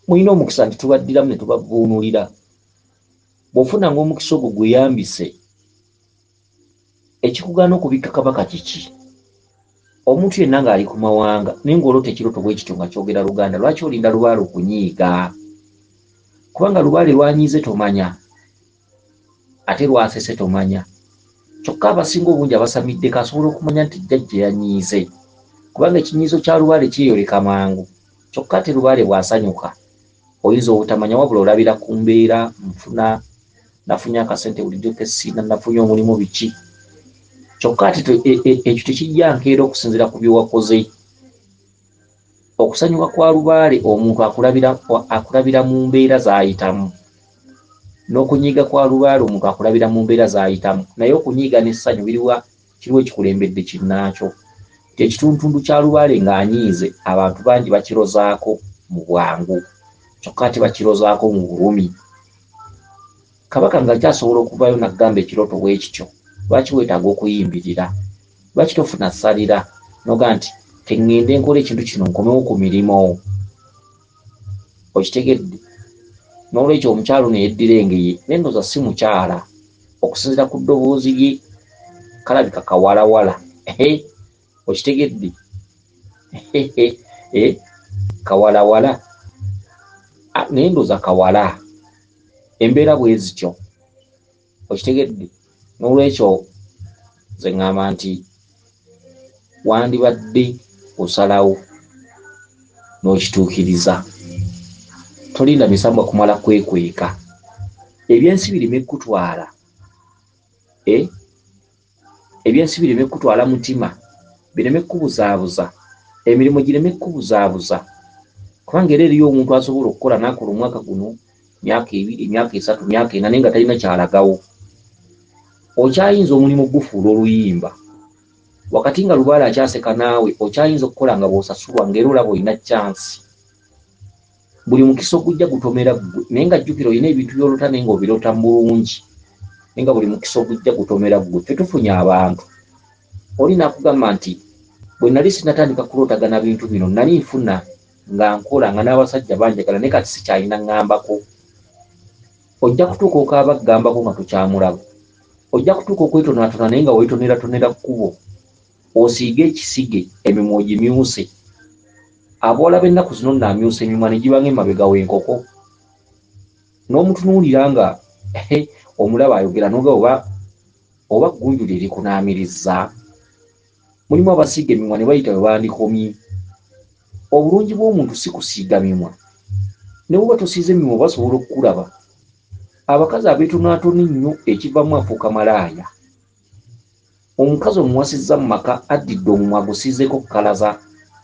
Mulina omukisa nti tubaddiramu ne tubavvuunulira. Bw'ofunanga omukisa ogwo gweyambise. Ekikugaana okubikka Kabaka kiki? Omuntu yenna ng'ali ku mawanga naye ng'oloota ekirooto bwe kityo nga kyogera Luganda, lwaki olinda lubaale okunyiiga? Kubanga lubaale lwanyiize tomanya, ate lwasese tomanya. Kyokka abasinga obungi abasamiddeko asobola okumanya nti jjajja yanyiize. Kubanga ekinyiizo kya lubaale kyeyoleka mangu. Kyokka ate lubaale bw'asanyuka oyinza obutamanya wabula olabira ku mbeera nfuna nafunye akasente bulijjo ke sirina nafunye omulimu biki. Kyokka ate ekyo tekijja nkeera okusinziira ku bye wakoze. Okusanyuka kwa lubaale omuntu akulabira mu mbeera z'ayitamu. N'okunyiiga kwa lubaale omuntu akulabira mu mbeera z'ayitamu. Naye okunyiiga n'essanyu biriwa kiriwo ekikulembedde kinnaakyo. Nti ekitundutundu kya lubaale ng'anyiize abantu bangi bakirozaako mu bwangu. Kyokka ate bakirozaako mu bulumi. Kabaka ng'akyasobola okuvaayo n'agamba ekirooto bwe kityo, lwaki weetaaga okuyimbirira? Lwaki tofuna ssalira n'ogamba nti ke ŋŋende nkole ekintu kino nkomewo ku mirimu? Okitegedde? N'olwekyo omukyala ono eyeddira engeye naye ndowooza si mukyala okusinziira ku ddoboozi lye kalabika kawalawala. Okitegedde? Kawalawala naye ndowooza kawala. Embeera bwe zityo. Okitegedde? N'olwekyo nze ŋŋamba nti wandibadde osalawo n'okituukiriza. Tolinda misambwa kumala kwekweka. Ebyensi bireme kukutwala. Ebyensi bireme kukutwala mutima, bireme kukubuzaabuza, emirimu gireme kukubuzaabuza. Kubanga era eriyo omuntu asobola okukola n'akola omwaka guno, myaka ebiri, emyaka esatu, myaka ena naye nga talina ky'alagawo. Okyayinza omulimu okugufuula oluyimba. Wakati nga lubaale akyaseka naawe, okyayinza okukola nga bw'osasulwa ng'era olaba olina chance. Buli mukisa ogujja gutomera ggwe naye nga jjukira olina ebintu by'olota naye ng'obiroota mu bulungi. Naye nga buli mukisa ogujja gutomera ggwe. Ffe tufunye abantu. Oli n'akugamba nti bwe nali sinnatandika kulootagana bintu bino, nali nfuna nga nkola nga n'abasajja banjagala, naye kati sikyalina ŋŋambako. Ojja kutuuka okaaba ggambako nga tokyamulaba. Ojja kutuuka okwetonaatona naye nga weetoneratonera kkubo. Osiige ekisige, emimwa ogimyuse. Abawala b'ennaku zino nno amyusa emimwa ne giba ng'emabega w'enkoko. N'omutunuulira nga omulaba ayogera n'ogamba oba oba ggunju lye likunaamirizza. Mulimu abasiiga emimwa ne bayita we bandikomye. Obulungi bw'omuntu si kusiiga mimwa. Ne bw'oba tosiize mimwa basobola okukulaba. Abakazi abeetonaatona ennyo ekivaamu afuuka malaaya. Omukazi omuwasizza mu maka addidde omumwa agusiizeeko kkala za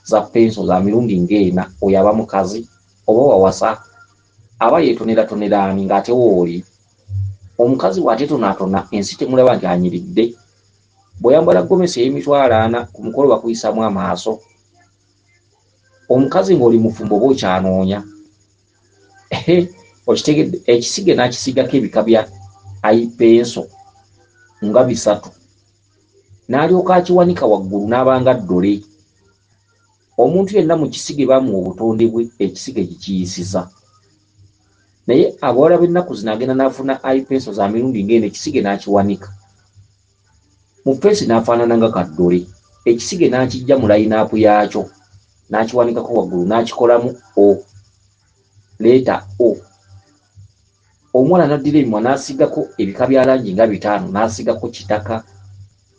za penso za mirundi ng'ena oyo aba mukazi? Oba wawasa? Aba yeetoneratonera ani ng'ate wooli? Omukazi bw'ateetonaatona ensi temulaba nti anyiridde? Bw'oyambala gomesi ey'emitwalo ana ku mukolo bakuyisaamu amaaso? Omukazi ng'oli mufumbo oba okyanoonya? Okitegedde? Ekisige n'akisiigako ebika bya ayipenso nga bisatu n'alyoka akiwanika waggulu n'aba nga ddole. Omuntu yenna mu kisige baamuwa obutonde bwe ekisige kikiyisiza. Naye abawala b'ennaku zino agenda n'afuna ayipenso za mirundi ng'eno ekisige n'akiwanika mu ffeesi n'afaanana nga kaddole. Ekisige n'akiggya mu layinaapu yaakyo n'akiwanikako waggulu n'akikolamu o leeta o. Omuwala n'addira emimwa n'asiigako ebika bya langi nga bitaano, n'asiigako kitaka,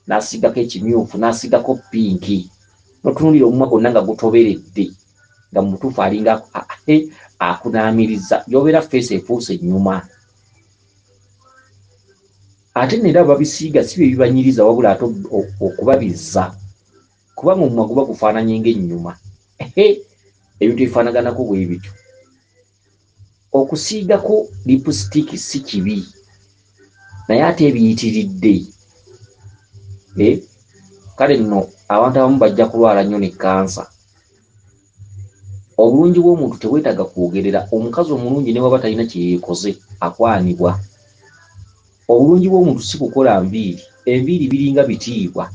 n'asiigako ekimyufu, n'asiigako pinki. N'otunuulira omumwa gwonna nga gutoberedde nga mu butuufu alinga akunaamiriza. Gy'obeera ffeesi efuuse ennyuma. Ate nno era ababisiiga si bye bibanyiriza wabula ate okubabizza kubanga omumwa guba gufaananye ng'ennyuma. Ebintu ebifaanaganako bwe bityo. Okusiigako lipusitiiki si kibi naye ate ebiyitiridde eh, kale nno abantu abamu bajja kulwala nnyo ne kkansa. Obulungi bw'omuntu tebwetaaga kwogerera. Omukazi omulungi ne bw'aba talina kye yeekoze akwanibwa. Obulungi bw'omuntu si kukola nviiri. Enviiri biringa bitiibwa.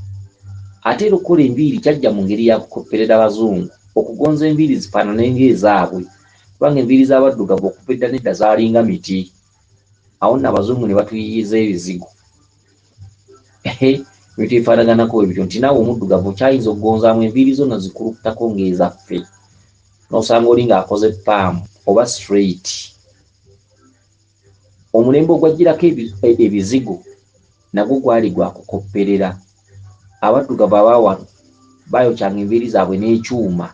Ate era okukola enviiri kyajja mu ngeri ya kukopperera Bazungu, okugonza enviiri zifaanane ng'ezaabwe kubanga enviiri z'Abaddugavu okuva edda n'edda zaalinga miti. Awo nno Abazungu ne batuyiiyiza ebizigo. Ebintu ebifaanaganako bwe bityo nti naawe Omuddugavu okyayinza okugonzaamu enviiri zo nazikulukutako ng'ezaffe n'osanga oli ng'akoze ppaamu oba straight. Omulembe ogwajjirako ebizigo nagwo gwali gwa kukopperera. Abaddugavu aba wano baayokyanga enviiri zaabwe n'ekyuma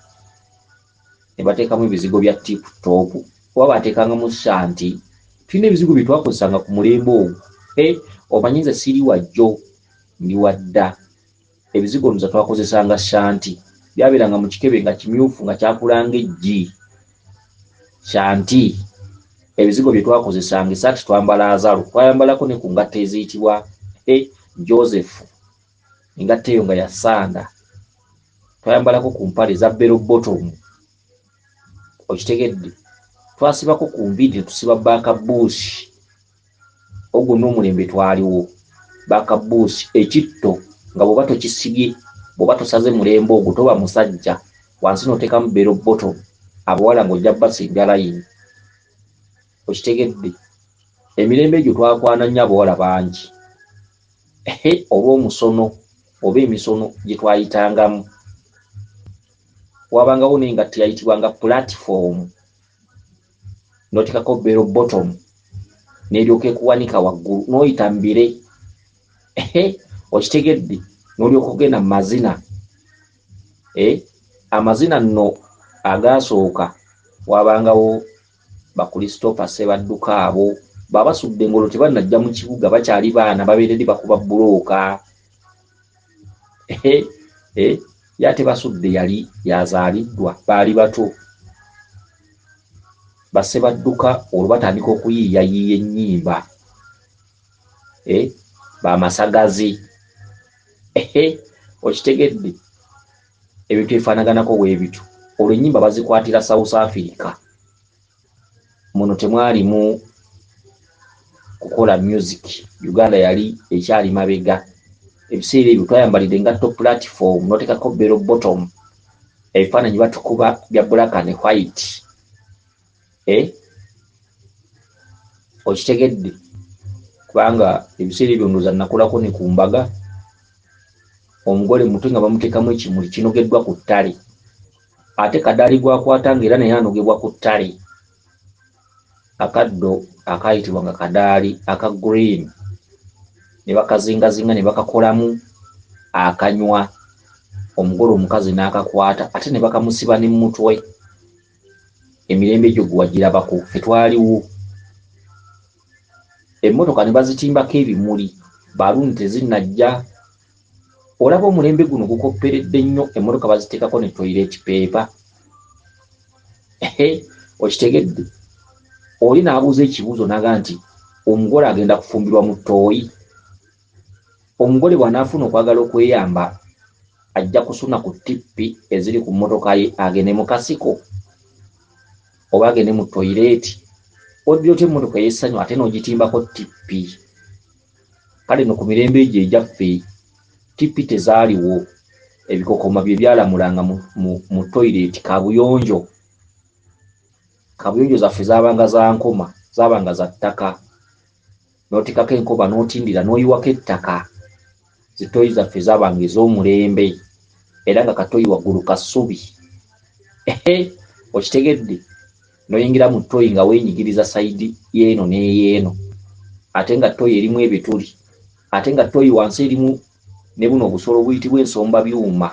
ne bateekamu ebizigo bya tip top oba baateekangamu shanti. Tulina ebizigo bye twakozesanga ku mulembe ogwo. Omanyi nze siri wa jjo ndi wa dda. Ebizigo nza twakozesanga shanti. Byabeeranga mu kikebe nga kimyufu nga kyakula ng'eggi. Shanti. Ebizigo bye twakozesanga, essaati twambala azalu, twayambalako ne ku ngatto eziyitibwa Joseph. Engatto eyo nga ya ssanda. Twayambalako ku mpale eza bell bottom. Okitegedde? Twasibako ku nviiri ne tusiba back bush. Ogwo n'omulembe twaliwo. Back bush, ekitto nga bw'oba tokisibye, bw'oba tosaze mulembe ogwo toba musajja. Wansi n'oteekamu bell bottom, abawala ng'ojja basimbya layini. Okitegedde? Emirembe egyo twakwana nnyo abawala bangi olw'omusono oba emisono gye twayitangamu. Waabangawo n'engatto eyayitibwanga pulatifoomu n'oteekako bell bottom n'eryoka ekuwanika waggulu n'oyita mu bire. Okitegedde? N'olyoka ogenda mu mazina. Amazina nno agaasooka waabangawo ba Christopher Ssebadduka abo babasudde ng'olwo tebannajja mu kibuga bakyali baana babeera eri bakuba bbulooka. Ye ate Basudde yali yazaaliddwa baali bato. Ba Ssebadduka olwo batandika okuyiiyayiiya ennyimba. Bamasagazi. Okitegedde? Ebintu ebifaanaganako bwe bityo. Olwo ennyimba bazikwatira South Africa. Muno temwalimu kukola music. Uganda yali ekyali mabega. Ebiseera ebyo twayambalidde engatto platform, n'oteekako bell bottom, ebifaananyi batukuba bya black and white. Okitegedde? Kubanga ebiseera ebyo ndowooza nakulako ne ku mbaga, omugole mutwe nga bamuteekamu ekimuli kinogeddwa ku ttale, ate kadaali gwakwata ng'era naye anogebwa ku ttale, akaddo akayitibwa nga kadaali aka green, ne bakazingazinga ne bakakolamu akanywa, omugole omukazi n'akakwata, ate ne bakamusiba ne mutwe. Emirembe egyo gwe wagirabako, ffe twaliwo. Emmotoka ne bazitimbako ebimuli, baluuni tezinnajja. Olaba omulembe guno gukopperedde nnyo, emmotoka baziteekako ne toilet paper. Okitegedde? Oli n'abuuza ekibuuzo n'agamba nti omugole agenda kufumbirwa mu ttooyi. Omugole bw'anaafuna okwagala okweyamba, ajja kusuna ku tippi eziri ku mmotoka ye agende mu kasiko oba agende mu toyireeti. Oddira otya emmotoka ey'essanyu ate n'ogitimbako tippi? Kale nno ku mirembe egyo egyaffe tippi tezaaliwo, ebikokoma bye byalamulanga mu toyireeti. Kabuyonjo, kabuyonjo zaffe zaabanga za nkoma, zaabanga za ttaka, n'oteekako enkoba n'otindira n'oyiwako ettaka. Zitoyi zaffe zaabanga ez'omulembe, era nga katoyi waggulu kasubi. Okitegedde? N'oyingira mu toyi nga weenyigiriza sayidi y'eno n'eyeeno, ate nga toyi erimu ebituli, ate nga toyi wansi erimu ne buno obusolo obuyitibwa ensomba byuma,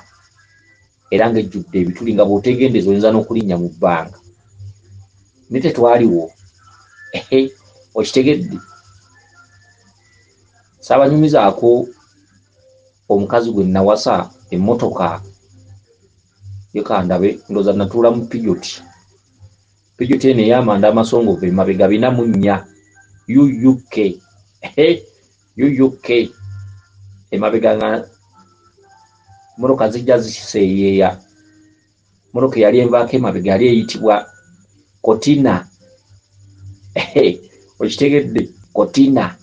era ng'ejjudde ebituli nga bw'oteegendeza oyinza n'okulinnya mu bbanga. Ne tetwaliwo. Okitegedde? Saabanyumizaako omukazi gwe nawasa emmotoka ye kandabe, ndowooza natuula mu Peugeot. Peugeot eno ey'amanda amasongovu emabega 44 UUK. UUK emabega nga mmotoka zijja ziseeyeeya. Mmotoka eyali envaako emabega yali eyitibwa Cortina. Okitegedde? Cortina.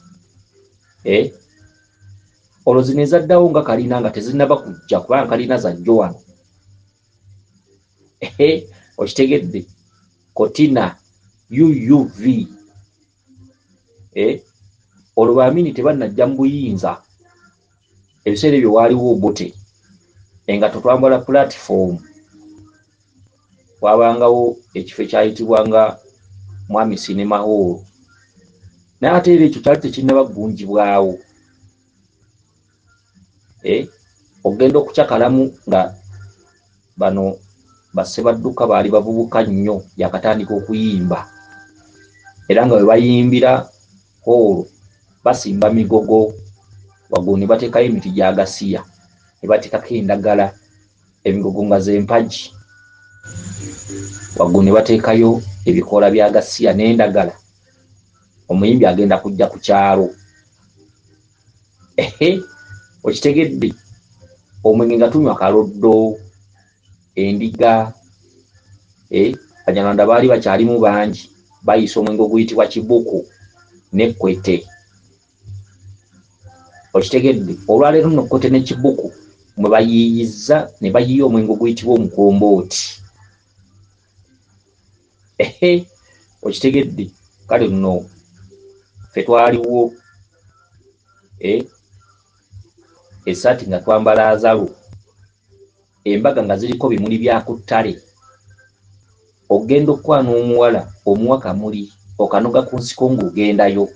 Olwo zino ezaddawo nga kalina nga tezinnaba kujja, kubanga kalina zajjo wano. Okitegedde? Cortina UUV. Olwo Baamini tebannajja mu buyinza. Ebiseera ebyo waaliwo Obote, engatto twambala platform, wabangawo ekifo ekyayitibwanga Mwami Cinema Hall, naye ate era ekyo kyali tekinnaba kugunjibwawo. Ogenda okucakalamu nga bano bassebadduka baali bavubuka nnyo, yakatandika okuyimba, era nga bwe bayimbira hall basimba migogo, waggulu ne bateekayo emiti gya gasiya, ne bateekako endagala, emigogo nga z'empagi, waggulu ne bateekayo ebikoola bya gasiya n'endagala. Omuyimbi agenda kujja ku kyalo. Okitegedde? Omwenge nga tunywa kaloddo, endiga, Abanyarwanda baali bakyalimu bangi, bayisa omwenge oguyitibwa kibuku n'ekkwete. Okitegedde? Olwaleero nno kkwete ne kibuku mwe bayiiyizza ne bayiiya omwenge oguyitibwa omukombooti. Okitegedde? Kale nno ffe twaliwo, essaati nga twambala azalo, embaga nga ziriko bimuli bya ku ttale. Ogenda okukwana omuwala, omuwa kamuli, okanoga ku nsiko ng'ogendayo.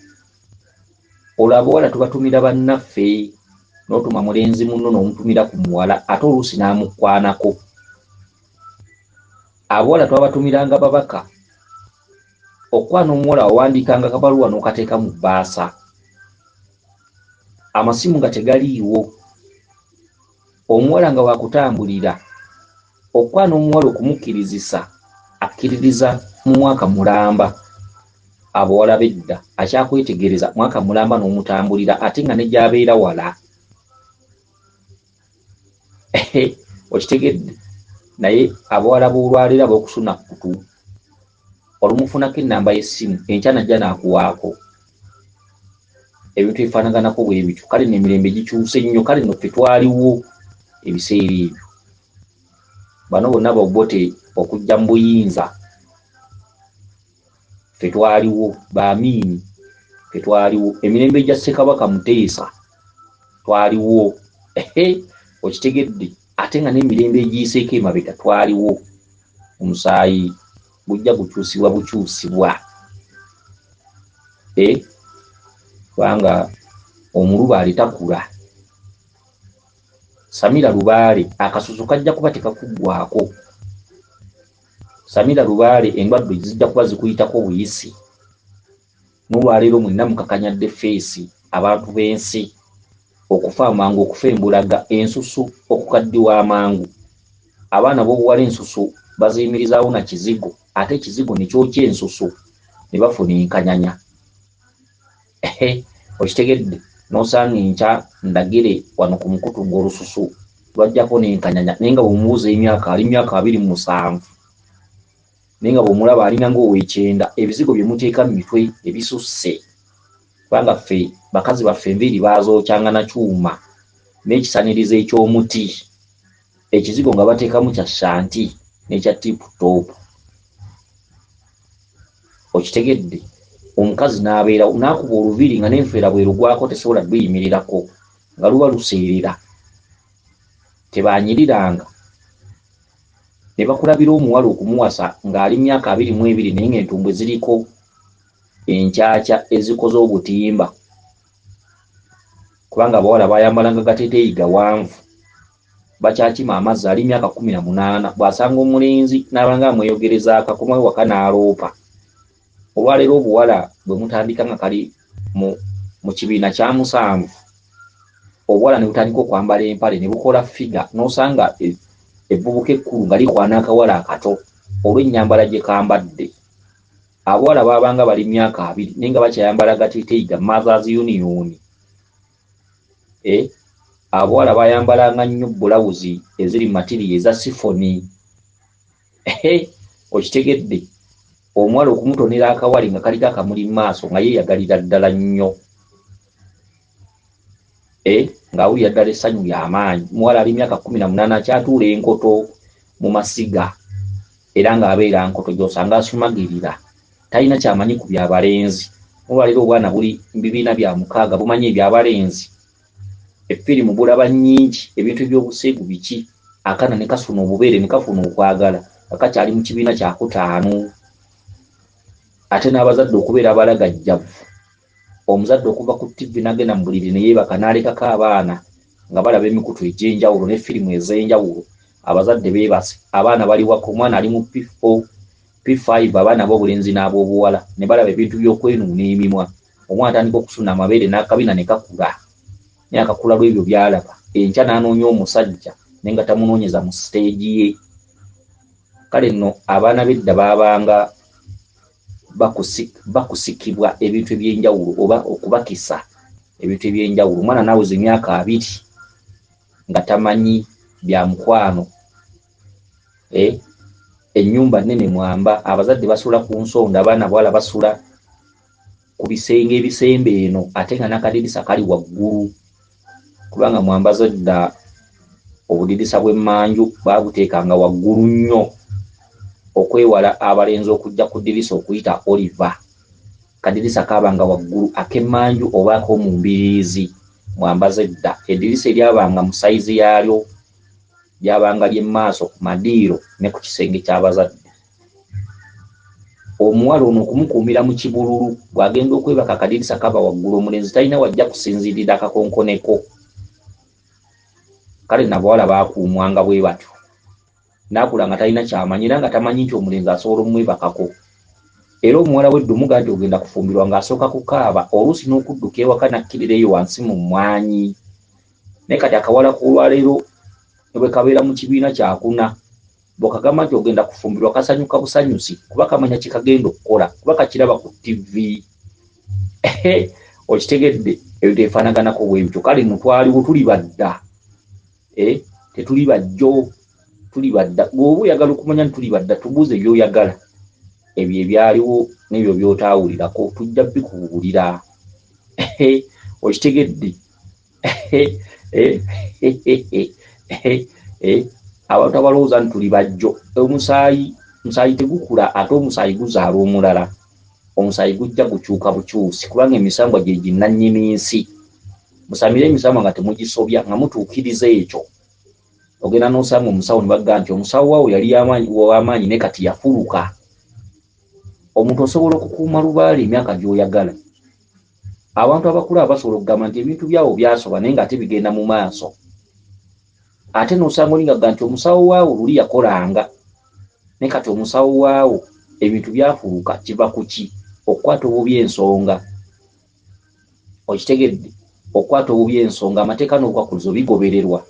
Olwo abawala tubatumira bannaffe, n'otuma mulenzi munno n'omutumira ku muwala, ate oluusi n'amukwanako. Abawala twabatumiranga babaka. Okukwana omuwala wawandiikanga kabaluwa n'okateeka mu bbaasa. Amasimu nga tegaliiwo. Omuwala nga wakutambulira. Okukwana omuwala okumukkirizisa, akkiririza mu mwaka mulamba. Abawala b'edda akyakwetegereza mwaka mulamba n'omutambulira, ate nga ne gy'abeera wala. Okitegedde? Naye abawala b'olwaleero ab'okusuna kkutu, olumufunako ennamba y'essimu, enkya najja n'akuwaako. Ebintu ebifaanaganako bwe bityo. Kale nno emirembe gikyuse nnyo. Kale nno ffe twaliwo ebiseera ebyo. Bano bonna Bobote okujja mu buyinza ffe twaliwo, Baamiini ffe twaliwo, emirembe gya Ssekabaka Muteesa twaliwo. Okitegedde? Ate nga n'emirembe egiyiseeko emabega twaliwo. Omusaayi gujja gukyusibwa bukyusibwa, kubanga omulubaale takula. Samira Lubaale akasusu kajja kuba tekakuggwako. Samira Lubaale endwadde zijja kuba zikuyitako buyisi. N'olwaleero mwenna mukakanyadde feesi abantu b'ensi, okufa amangu, okufa embulaga, ensusu okukaddiwa amangu. Abaana b'obuwala ensusu baziyimirizaawo na kizigo, ate ekizigo ne kyokya ensusu ne bafuna enkanyanya. Okitegedde? N'osanga enkya ndagire wano ku mukutu ng'olususu lwajjako n'enkanyanya, naye nga bw'omubuuza emyaka ali myaka 27, naye nga bw'omulaba alinga ng'ow'ekyenda. Ebizigo bye muteeka mu mitwe ebisusse, kubanga ffe bakazi baffe enviiri baazookyanga na kyuma n'ekisanirizo eky'omuti, ekizigo nga bateekamu kya shanti n'ekya tip top. Okitegedde? Omukazi n'abeera n'akuba oluviiri nga n'enfeera bw'erugwako tesobola luyimirirako, nga luba luseerera. Tebanyiriranga ne bakulabira omuwala okumuwasa ng'ali myaka 22, naye ng'entumbwe ziriko enkyakya ezikoze obutimba, kubanga abawala bayambalanga gateeteeyi gawanvu, bakyakima amazzi. Ali myaka 18, bw'asanga omulenzi n'abanga amweyogerezaako, akomawo waka n'aloopa. Olwaleero obuwala bwe mutandika nga kali mu kibiina kya 7, obuwala ne butandika okwambala empale ne bukola figa, n'osanga evvubuka ekkulu nga likwana akawala akato olw'ennyambala gye kambadde. Abawala baabanga bali myaka 20, naye nga bakyayambala gateeteeyi ga Mothers Union. Abawala bayambalanga nnyo bulawuzi eziri matiriyo eza sifoni. Okitegedde? Omuwala okumutonera akawale nga kaliko akamuli mu maaso nga yeeyagalira ddala nnyo, ng'awulira ddala essanyu ly'amaanyi. Muwala ali myaka 18 akyatuula enkoto mu masiga, era ng'abeera nkoto gy'osanga asumagirira, talina kyamanyi ku byabalenzi. Olwaleero obwana buli mu bibiina bya 6 bumanyi ebyabalenzi, effirimu bulaba nnyingi, ebintu eby'obuseegu biki, akaana ne kasuna obubeere ne kafuna okwagala nga kakyali mu kibiina 5. Ate n'abazadde okubeera abalagajjavu, omuzadde okuva ku TV n'agenda mu buliri ne yeebaka n'alekako abaana nga balaba emikutu egy'enjawulo ne firimu ez'enjawulo. Abazadde beebase, abaana bali waka, omwana ali mu P4, P5, abaana ab'obulenzi n'ab'obuwala ne balaba ebintu by'okwenuuna emimwa. Omwana atandika okusuna amabeere n'akabina ne kakula, naye akakula lw'ebyo by'alaba. Enkya n'anoonya omusajja naye nga tamunoonyeza mu siteegi ye. Kale nno abaana b'edda baabanga bakusikibwa ebintu eby'enjawulo oba okubakisa ebintu eby'enjawulo. Omwana n'aweza emyaka 20 nga tamanyi bya mukwano. Ennyumba nnene mwamba, abazadde basula ku nsonda, abaana bawala basula ku bisenge ebisembe eno, ate nga n'akadirisa kali waggulu, kubanga mwamba zedda obudirisa bw'emmanju baabuteekanga waggulu nnyo okwewala abalenzi okujja ku ddirisa okuyita Oliver. Kadirisa kaabanga waggulu ak'emmanju oba ak'omumbiriizi mwamba zedda. Eddirisa eryabanga mu sayizi yaalyo lyabanga ly'emmaaso ku madiiro ne ku kisenge ky'abazadde. Omuwala ono okumukuumira mu kibululu, bw'agenda okwebaka akadirisa kaba waggulu, omulenzi talina wajja kusinziirira akakonkoneko. Kale nabawala baakuumwanga bwe batyo. N'akula nga talina kyamanyi era nga tamanyi nti omulenzi asobola omwebakako. Era omuwala w'eddu muga nti ogenda kufumbirwa ng'asooka kukaaba, oluusi n'okudduka ewaka n'akkirira eyo wansi mu mmwanyi. Naye kati akawala k'olwaleero ne bwe kabeera mu kibiina 4, bw'okagamba nti ogenda kufumbirwa kasanyuka busanyusi, kuba kamanya kye kagenda okukola, kuba kakiraba ku TV. Okitegedde? Ebyo tebifaanaganako bwe bityo. Kale nno twaliwo tuli badda, tetuli bajjo, tuli badda. Bw'oba oyagala okumanya nti tuli badda, tubuuze by'oyagala, ebyo ebyaliwo n'ebyo by'otaawulirako tujja bikubuulira. Okitegedde? Abantu abalowooza nti tuli bajjo, omusaayi tegukula, ate omusaayi guzaala omulala. Omusaayi gujja gukyuka bukyusi, kubanga emisambwa gye ginnannyini nsi. Musamire emisambwa nga temugisobya, nga mutuukiriza ekyo. Ogenda n'osanga omusawo ne bagamba nti omusawo waawo yali w'amaanyi ne kati yafuluka. Omuntu osobola okukuuma lubaale emyaka gy'oyagala. Abantu abakulu abasobola okugamba nti ebintu byawo byasoba naye ng'ate bigenda mu maaso. Ate n'osanga oli ng'agamba nti omusawo waawo luli yakolanga, ne kati omusawo waawo ebintu byafuluka. Kiva ku ki? Okukwata obubi ensonga. Okitegedde? Okukwata obubi ensonga, amateeka n'obukwakulizo bigobererwa.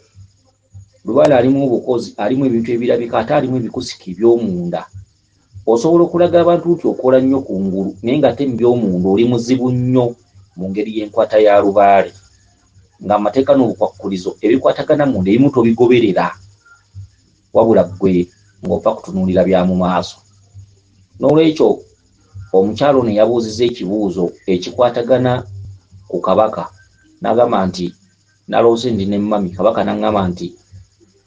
Lubaale alimu obukozi, alimu ebintu ebirabika, ate alimu ebikusike eby'omunda. Osobola okulaga abantu nti okola nnyo ku ngulu, naye ng'ate mu by'omunda oli muzibu nnyo mu ngeri y'enkwata ya lubaale. Ng'amateeka n'obukwakulizo ebikwatagana munda ebimu tobigoberera, wabula ggwe ng'ova kutunuulira bya mu maaso. N'olwekyo omukyalo ono yabuuzizza ekibuuzo ekikwatagana ku kabaka, n'agamba nti naloose ndi ne mami, kabaka n'aŋŋamba nti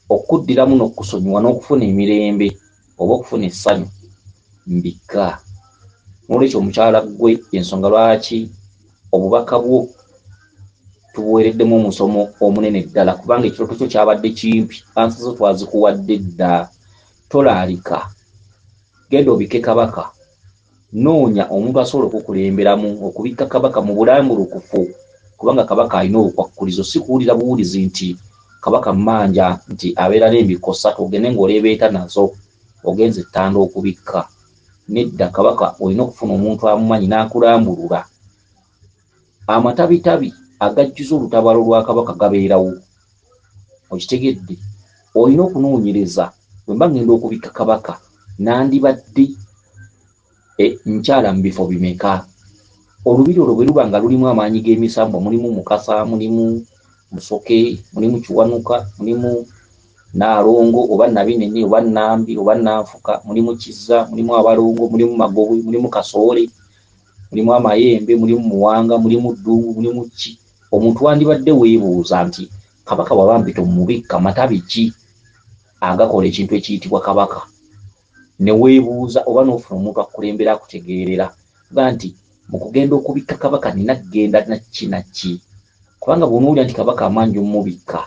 okuddiramu n'okusonyiwa n'okufuna emirembe oba okufuna essanyu mbikka. N'olwekyo omukyala ggwe, ensonga lwaki obubaka bwo tubuweereddemu omusomo omunene ddala, kubanga ekirooto kyo kyabadde kimpi, ansa zo twazikuwadde dda. Tolaalika, genda obikke kabaka. Noonya omuntu asobola okukulemberamu okubikka kabaka mu bulambulukufu, kubanga kabaka alina obukwakulizo. Si kuwulira buwulizi nti kabaka mmanja nti abeera n'embikko ssatu, ogende ng'oleebeeta nazo ogenze ettanda okubikka. Nedda, kabaka olina okufuna omuntu amumanyi n'akulambulula. Amatabitabi agajjuza olutabaalo lwa kabaka gabeerawo. Okitegedde? Olina okunoonyereza. Bwe mba ngenda okubikka kabaka, nandibadde nkyala mu bifo bimeka? Olubiri olwo bwe luba nga lulimu amaanyi g'emisambwa, mulimu Mukasa, mulimu Musoke, mulimu Kiwanuka, mulimu Naalongo oba Nabinene oba Nambi oba Nanfuka, mulimu Kizza, mulimu Abalongo, mulimu Magobwe, mulimu Kasoole, mulimu Amayembe, mulimu Muwanga, mulimu Ddungu, mulimu ki? Omuntu wandibadde weebuuza nti kabaka bw'aba mpita omubikka, matabi ki agakola ekintu ekiyitibwa kabaka? Ne weebuuza oba n'ofuna omuntu akukulembera akutegeerera, ga nti mu kugenda okubikka kabaka nina kugenda naki naki. Kubanga bw'onoowulira nti kabaka amanja omubikka,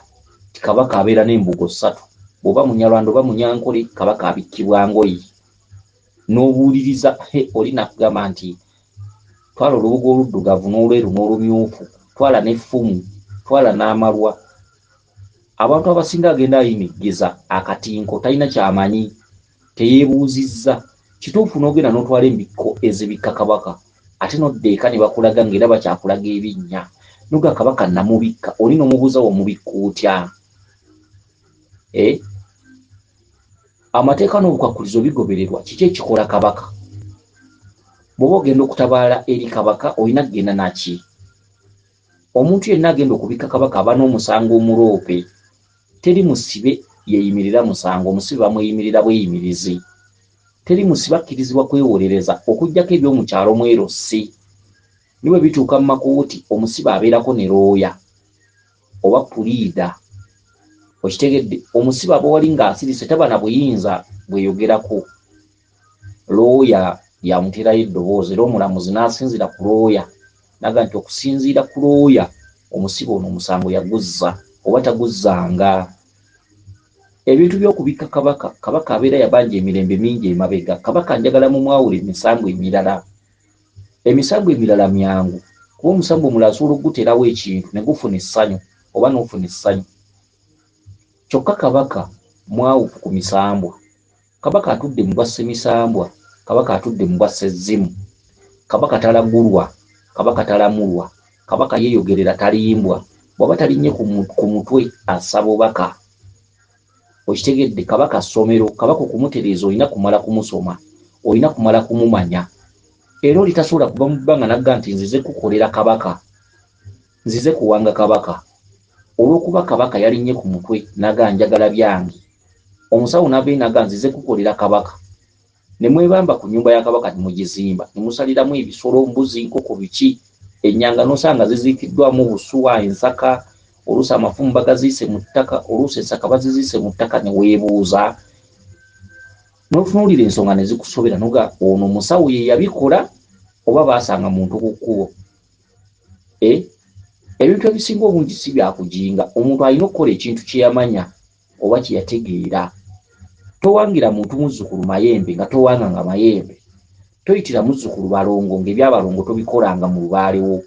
nti kabaka abeera n'embugo ssatu, bw'oba Munyarwanda oba Munyankole, kabaka abikkibwa ngoyi. N'obuuliriza, oli nakugamba nti twala olubugo oluddugavu n'olweru n'olumyufu, twala n'effumu, twala n'amalwa. Abantu abasinga agenda ayimiggiza akatinko, talina ky'amanyi, teyeebuuzizza. Kituufu n'ogenda n'otwala embikko ezibikka kabaka, ate n'odda eka ne bakulaga ng'era bakyakulaga ebinnya. N'oga kabaka namubikka, oli n'omubuuza wamubikka otya? Amateeka n'obukwakulizo bigobererwa. Kiki ekikola kabaka? Bw'oba ogenda okutabaala eri kabaka, olina kugenda naki? Omuntu yenna agenda okubikka kabaka aba n'omusango omuloope. Teri musibe yeeyimirira musango, omusibe bamweyimirira bweyimirizi. Teri musibe akkirizibwa kwewolereza okuggyako eby'omukyalo mwerosi. Ne bwe bituuka mu makooti, omusibe abeerako ne looya oba puliida. Okitegedde? Omusibe aba wali ng'asirise, taba na buyinza bweyogerako. Looya yamuteerayo eddoboozi, era omulamuzi n'asinziira ku looya n'agamba nti okusinziira ku looya omusibe ono omusango yaguzza oba taguzzanga. Ebintu by'okubikka kabaka, kabaka abeera yabanja emirembe mingi emabega. Kabaka njagala mumwawule emisango emirala. Emisango emirala myangu, kuba omusango omulala asobola okuguteerawo ekintu ne gufuna essanyu oba n'ofuna essanyu. Kyokka kabaka mwawufu ku misambwa. Kabaka atudde mu bwa ssemisambwa, kabaka atudde mu bwa ssezimu. Kabaka talagulwa, kabaka talamulwa, kabaka yeeyogerera talimbwa. Bw'aba talinnye ku mutwe assa bubaka. Okitegedde? Kabaka ssomero, kabaka okumutereeza olina kumala kumusoma, olina kumala kumumanya. Era oli tasobola kuva mu bbanga n'agamba nti nzize kukolera kabaka, nzize kuwanga kabaka. Olw'okuba kabaka yalinnye ku mutwe n'agamba njagala byange. Omusawo n'ava n'agamba nzize kukolera kabaka. Ne mwebamba ku nnyumba ya kabaka ne mugizimba, ne musaliramu ebisolo, mbuzi, nkoko, biki. Ennyanga n'osanga ziziikiddwamu obusuwa, ensaka, oluusi amafumu bagaziise mu ttaka, oluusi ensaka baziziise mu ttaka, ne weebuuza n'otunuulira ensonga ne zikusobera, noga ono musawo ye yabikola oba baasanga muntu ku kkubo. Ebintu ebisinga obungi si byakujinga. Omuntu alina okukola ekintu kye yamanya oba kye yategeera. Towangira muntu muzzukulu mayembe nga towanganga mayembe. Toyitira muzzukulu balongo ng'ebyabalongo tobikolanga mu lubaalewo.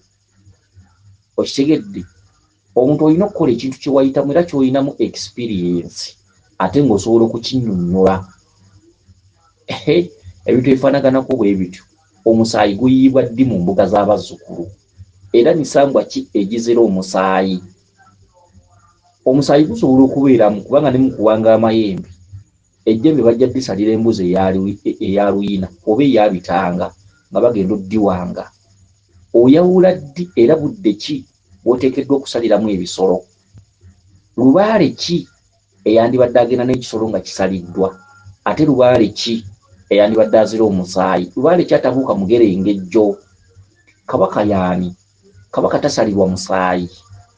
Okitegedde? Omuntu olina okukola ekintu kye wayitamu era ky'olinamu experience ate ng'osobola okukinnyonnyola. Ebintu ebifaanaganako bwe bityo. Omusaayi guyiibwa ddi mu mbuga z'abazzukulu? Era misambwa ki egizira omusaayi? Omusaayi gusobola okubeeramu kubanga ne mu kuwanga amayembe, ejjembe bajja ddisalira embuzi eya luyina oba eya bitanga nga bagenda oddiwanga. Oyawula ddi era budde ki bw'oteekeddwa okusaliramu ebisolo? Lubaale ki eyandibadde agenda n'ekisolo nga kisaliddwa? Ate lubaale ki eyandibadde azira omusaayi? Lubaale ki atabuuka mugere engejjo? Kabaka y'ani? Kabaka tasalirwa musaayi.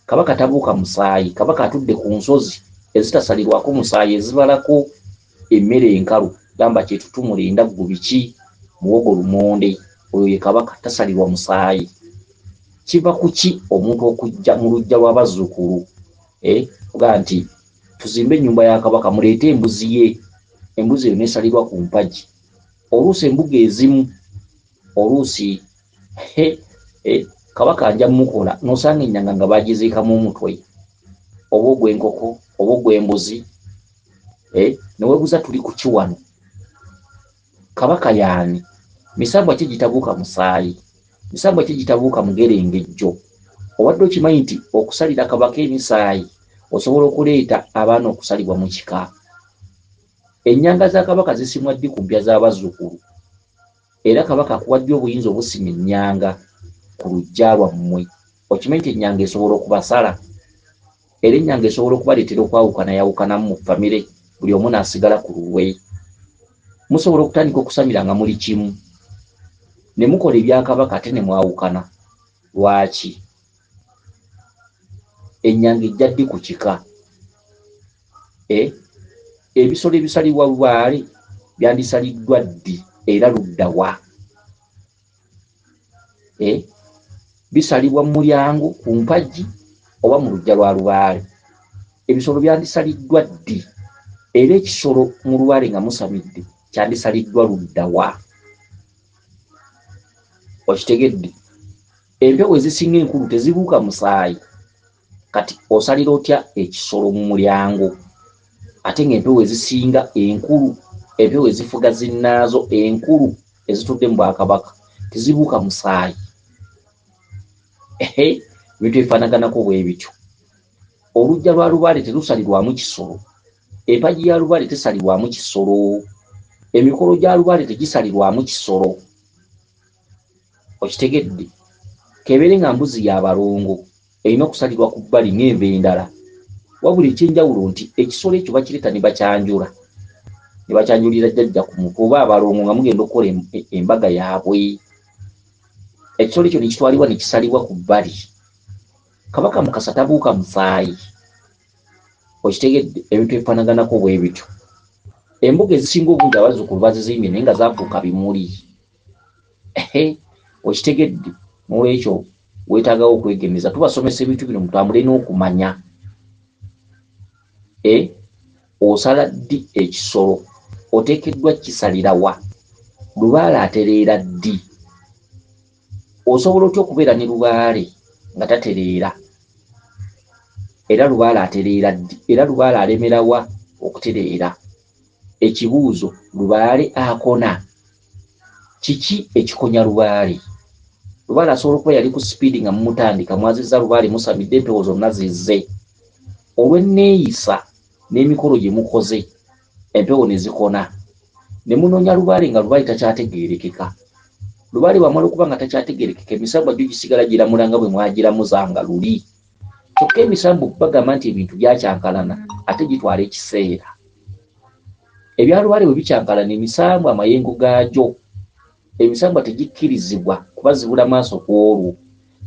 Kabaka tabuuka musaayi. Kabaka atudde ku nsozi ezitasalirwako musaayi ezibalako emmere enkalu, gamba kyetutumula endaggu biki, muwogo lumonde. Oyo ye kabaka, tasalirwa musaayi. Kiva ku ki omuntu okujja mu luggya lw'abazzukulu? Ogaa nti tuzimbe ennyumba ya kabaka, muleete embuzi ye. Embuzi eyo n'esalirwa ku mpagi. Oluusi embuga ezimu, oluusi kabaka nja mukola n'osanga ennyanga nga bagiziikamu omutwe oba ogw'enkoko oba ogw'embuzi. Ne weebuuza tuli ku ki wano? Kabaka y'ani? Misambwa ki gitabuuka musaayi? Misambwa ki gitabuuka mugere engejjo? Obadde okimanyi nti okusalira kabaka emisaayi osobola okuleeta abaana okusalibwa mu kika? Ennyanga za kabaka zisimwa ddi ku mpya z'abazzukulu? Era kabaka akuwa ddi obuyinza obusima ennyanga ku luggya lwammwe? Okimanyi nti ennyanga esobola okubasala? Era ennyanga esobola okubaleetera okwawukanayawukanamu mu famire, buli omu n'asigala ku lulwe. Musobola okutandika okusamira nga muli kimu, ne mukola ebya kabaka ate ne mwawukana. Lwaki? Ennyanga ejja ddi ku kika? Ebisolo ebisalibwa lubaale byandisaliddwa ddi era ludda wa? Bisalibwa mu mulyango ku mpagi oba mu luggya lwa lubaale? Ebisolo byandisaliddwa ddi era ekisolo mu lubaale nga musamidde kyandisaliddwa ludda wa? Okitegedde? Empewo ezisinga enkulu tezibuuka musaayi. Kati osalira otya ekisolo mu mulyango ate ng'empewo ezisinga enkulu, empewo ezifuga zinnaazo enkulu ezitudde mu bwakabaka tezibuuka musaayi? Ebintu ebifaanaganako bwe bityo. Oluggya lwa lubaale terusalirwamu kisolo. Empagi ya lubaale tesalirwamu kisolo. Emikolo gya lubaale tegisalirwamu kisolo. Okitegedde? Kebeere nga mbuzi ya balongo erina okusalirwa ku bbali ng'enva endala. Wabula ekyenjawulo nti ekisolo ekyo bakireeta ne bakyanjula. Ne bakyanjulira jjajja ku mutwe oba abalongo nga mugenda okukola embaga yaabwe. Ekisolo ekyo ne kitwalibwa ne kisalibwa ku bbali. Kabaka Mukasa tabuuka musaayi. Okitegedde? Ebintu ebifaanaganako bwe bityo. Embuga ezisinga obungi abazzukulu bazizimbye naye nga zaafuuka bimuli. Okitegedde? N'olwekyo weetaagawo okwegemeza. Tubasomesa ebintu bino mutambule n'okumanya. Osala ddi ekisolo? Oteekeddwa kisalira wa? Lubaale atereera ddi? Osobola otya okubeera ne lubaale nga tatereera? Era lubaale atereera ddi? Era lubaale alemera wa okutereera? Ekibuuzo, lubaale akona? Kiki ekikonya lubaale? Lubaale asobola okuba yali ku sipiidi nga mumutandika, mwazizza lubaale musamidde empewo zonna zizze. Olw'enneeyisa n'emikolo gye mukoze, empewo ne zikona. Ne munoonya lubaale nga lubaale takyategeerekeka. Lubaale bw'amala okuba nga takyategeerekeka, emisambwa gyo gisigala giramula nga bwe mwagiramuzanga luli. Kyokka emisambwa bagamba nti ebintu byakyankalana ate gitwala ekiseera. Ebya lubaale bwe bikyankalana, emisambwa amayengo gaagyo, emisambwa tegikkirizibwa kubazibula maaso ku olwo.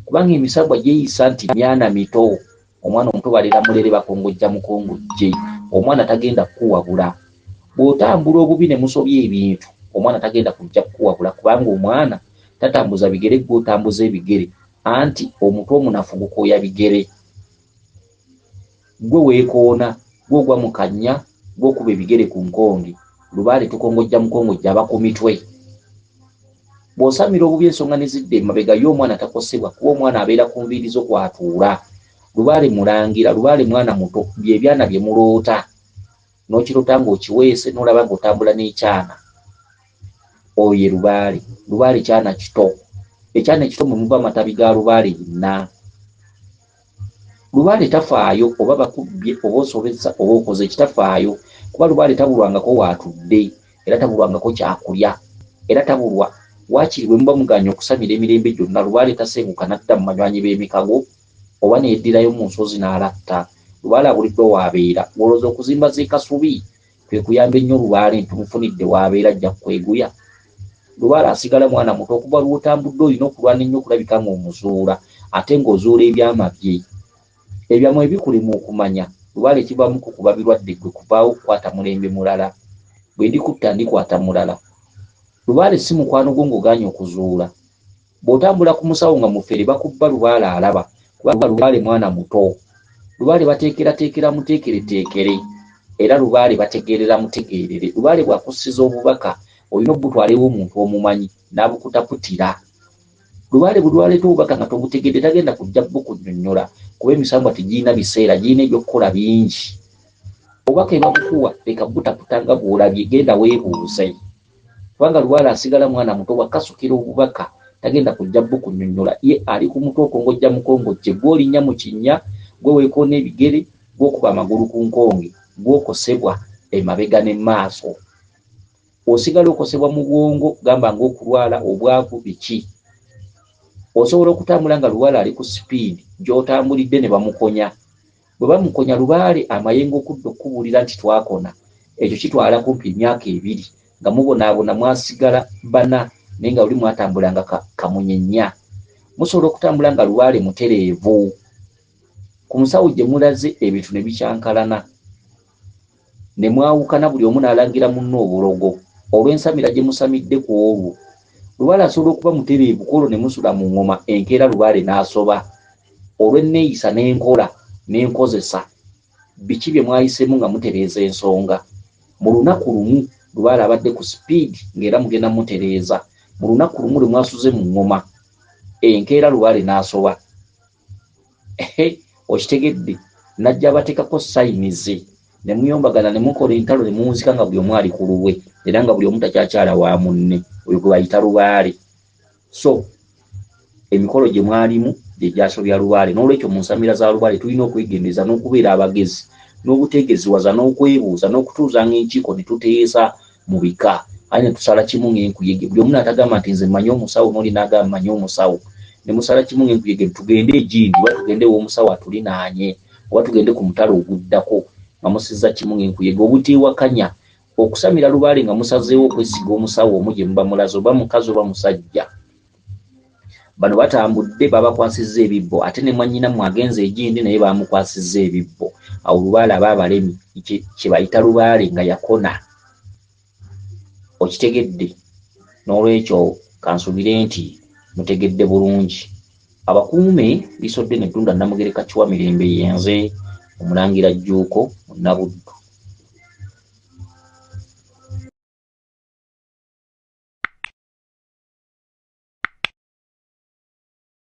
Kubanga emisambwa gyeyisa nti myana mito, omwana omuto balera mulere, bakongojja mukongojje, omwana tagenda kukuwabula. Bw'otambula obubi ne musobya ebintu, omwana tagenda kujja kukuwabula, kubanga omwana tatambuza bigere, gwe otambuza ebigere. Anti omutwe omunafu gukooya bigere. Gwe weekoona, gwe ogwa mu kannya, gwe okuba ebigere ku nkonge. Lubaale tukongojja mukongojja aba ku mitwe. Bw'osamira obubi ensonga ne zidda emabega, ye omwana takosebwa, kuba omwana abeera ku nviiri zo kw'atuula. Lubaale mulangira, lubaale mwana muto, bye byana bye muloota. N'okirota ng'okiweese, n'olaba ng'otambula n'ekyana. Oyo ye lubaale. Lubaale kyana kito. Ekyana ekito mwe muva amatabi ga lubaale yenna. Lubaale tafaayo oba bakubbye oba osobezza oba okoze ekitafaayo, kuba lubaale tabulwangako waatudde, era tabulwangako kyakulya, era tabulwa waakiri bwe muba mugaanye okusamira emirembe gyonna. Lubaale tasenguka n'adda mu banywanyi b'emikago oba neyeddirayo mu nsozi n'alatta. Lubaale abuliddwa waabeera. Olowooza okuzimba z'e Kasubi kwe kuyamba ennyo lubaale nti tumufunidde waabeera ajja kukweguya? Lubaale asigala mwana muto. Okuva lw'otambudde olina okulwana ennyo okulabika ng'omuzuula, ate ng'ozuula ebyama bye. Ebyamwe ebikulema okumanya, lubaale kivaamu kukuba birwadde, ggwe kuvaawo kukwata mulembe mulala. Bwe ndikutta ndikwata mulala. Lubaale si mukwano gwo ng'ogaanye okuzuula. Bw'otambula ku musawo nga mufere bakubba, lubaale alaba, kuba lubaale mwana muto. Lubaale bateekerateekera muteekereteekere, era lubaale bategeerera mutegeerere. Lubaale bw'akussiza obubaka olina obutwala ew'omuntu omumanyi n'abukutaputira. Lubaale bwe lwaleeta obubaka nga tobutegedde tagenda kujja bukunnyonnyola, kuba emisambwa tegirina biseera, girina ebyokukola bingi. Obubaka ebabukuwa leka butaputa nga bw'olabye, genda weebuuze. Kubanga lubaale asigala mwana muto, bw'akasukira obubaka tagenda kujja bukunnyonnyola. Ye ali ku mutwe okongojja mukongojje, gw'olinnya mu kinnya, gwe weekoona ebigere, gw'okuba amagulu ku nkonge, gw'okosebwa emabega ne maaso. Osigala okosebwa mu bwongo, gamba ng'okulwala, obwavu, biki. Osobola okutambula nga lubaale ali ku sipiidi gy'otambulidde ne bamukonya. Bwe bamukonya lubaale amayengo okudda okukubuulira nti twakona, ekyo kitwala kumpi emyaka 2 nga mubonaabona, mwasigala bana naye nga luli mwatambulanga kamunye nnya. Musobola okutambula nga lubaale mutereevu. Ku musawo gye mulaze ebintu ne bikyankalana, ne mwawukana, buli omu n'alangira munne obulogo olw'ensamira gye musamidde ku olwo. Lubaale asobola okuba mutereevu ku olwo ne musula mu ngoma, enkeera lubaale n'asoba olw'enneeyisa n'enkola n'enkozesa. Biki bye mwayiseemu nga mutereeza ensonga? Mu lunaku lumu lubaale abadde ku sipiidi ng'era mugenda mutereeza. Mu lunaku lumu lwe mwasuze mu ngoma, enkeera lubaale n'asoba. Okitegedde? Najja abateekako sayinizi ne muyombagana ne mukola entalo ne muwunzika nga buli omu ali ku lulwe, era nga buli omu takyakyala wa munne. Oyo gwe bayita lubaale. So emikolo gye mwalimu gye gyasobya lubaale. N'olwekyo mu nsamira za lubaale tulina okwegendereza n'okubeera abagezi n'obuteegeziwaza n'okwebuuza n'okutuuzanga enkiiko ne tuteesa mu bika, aye ne tusala kimu ng'enkuyege. Buli omu n'atagamba nti nze mmanyi omusawo, n'oli n'agamba mmanyi omusawo, ne musala kimu ng'enkuyege, tugende egindi oba tugende ew'omusawo atulinaanye oba tugende ku mutalo oguddako, nga musizza kimu ng'enkuyege. Obuteewakanya okusamira lubaale nga musazeewo okwesiga omusawo omu gye muba mulaze, oba mukazi oba musajja. Bano batambudde babakwasizza ebibbo, ate ne mwannyina mmwe agenze egindi naye bamukwasizza ebibbo. Awo lubaale aba abalemi kye bayita lubaale nga yakona. Okitegedde? N'olwekyo kansubire nti mutegedde bulungi. Abakuume lisodde ne Ddunda Namugereka Kiwa Mirembe, yenze Omulangira Jjuuko Munnabuddu.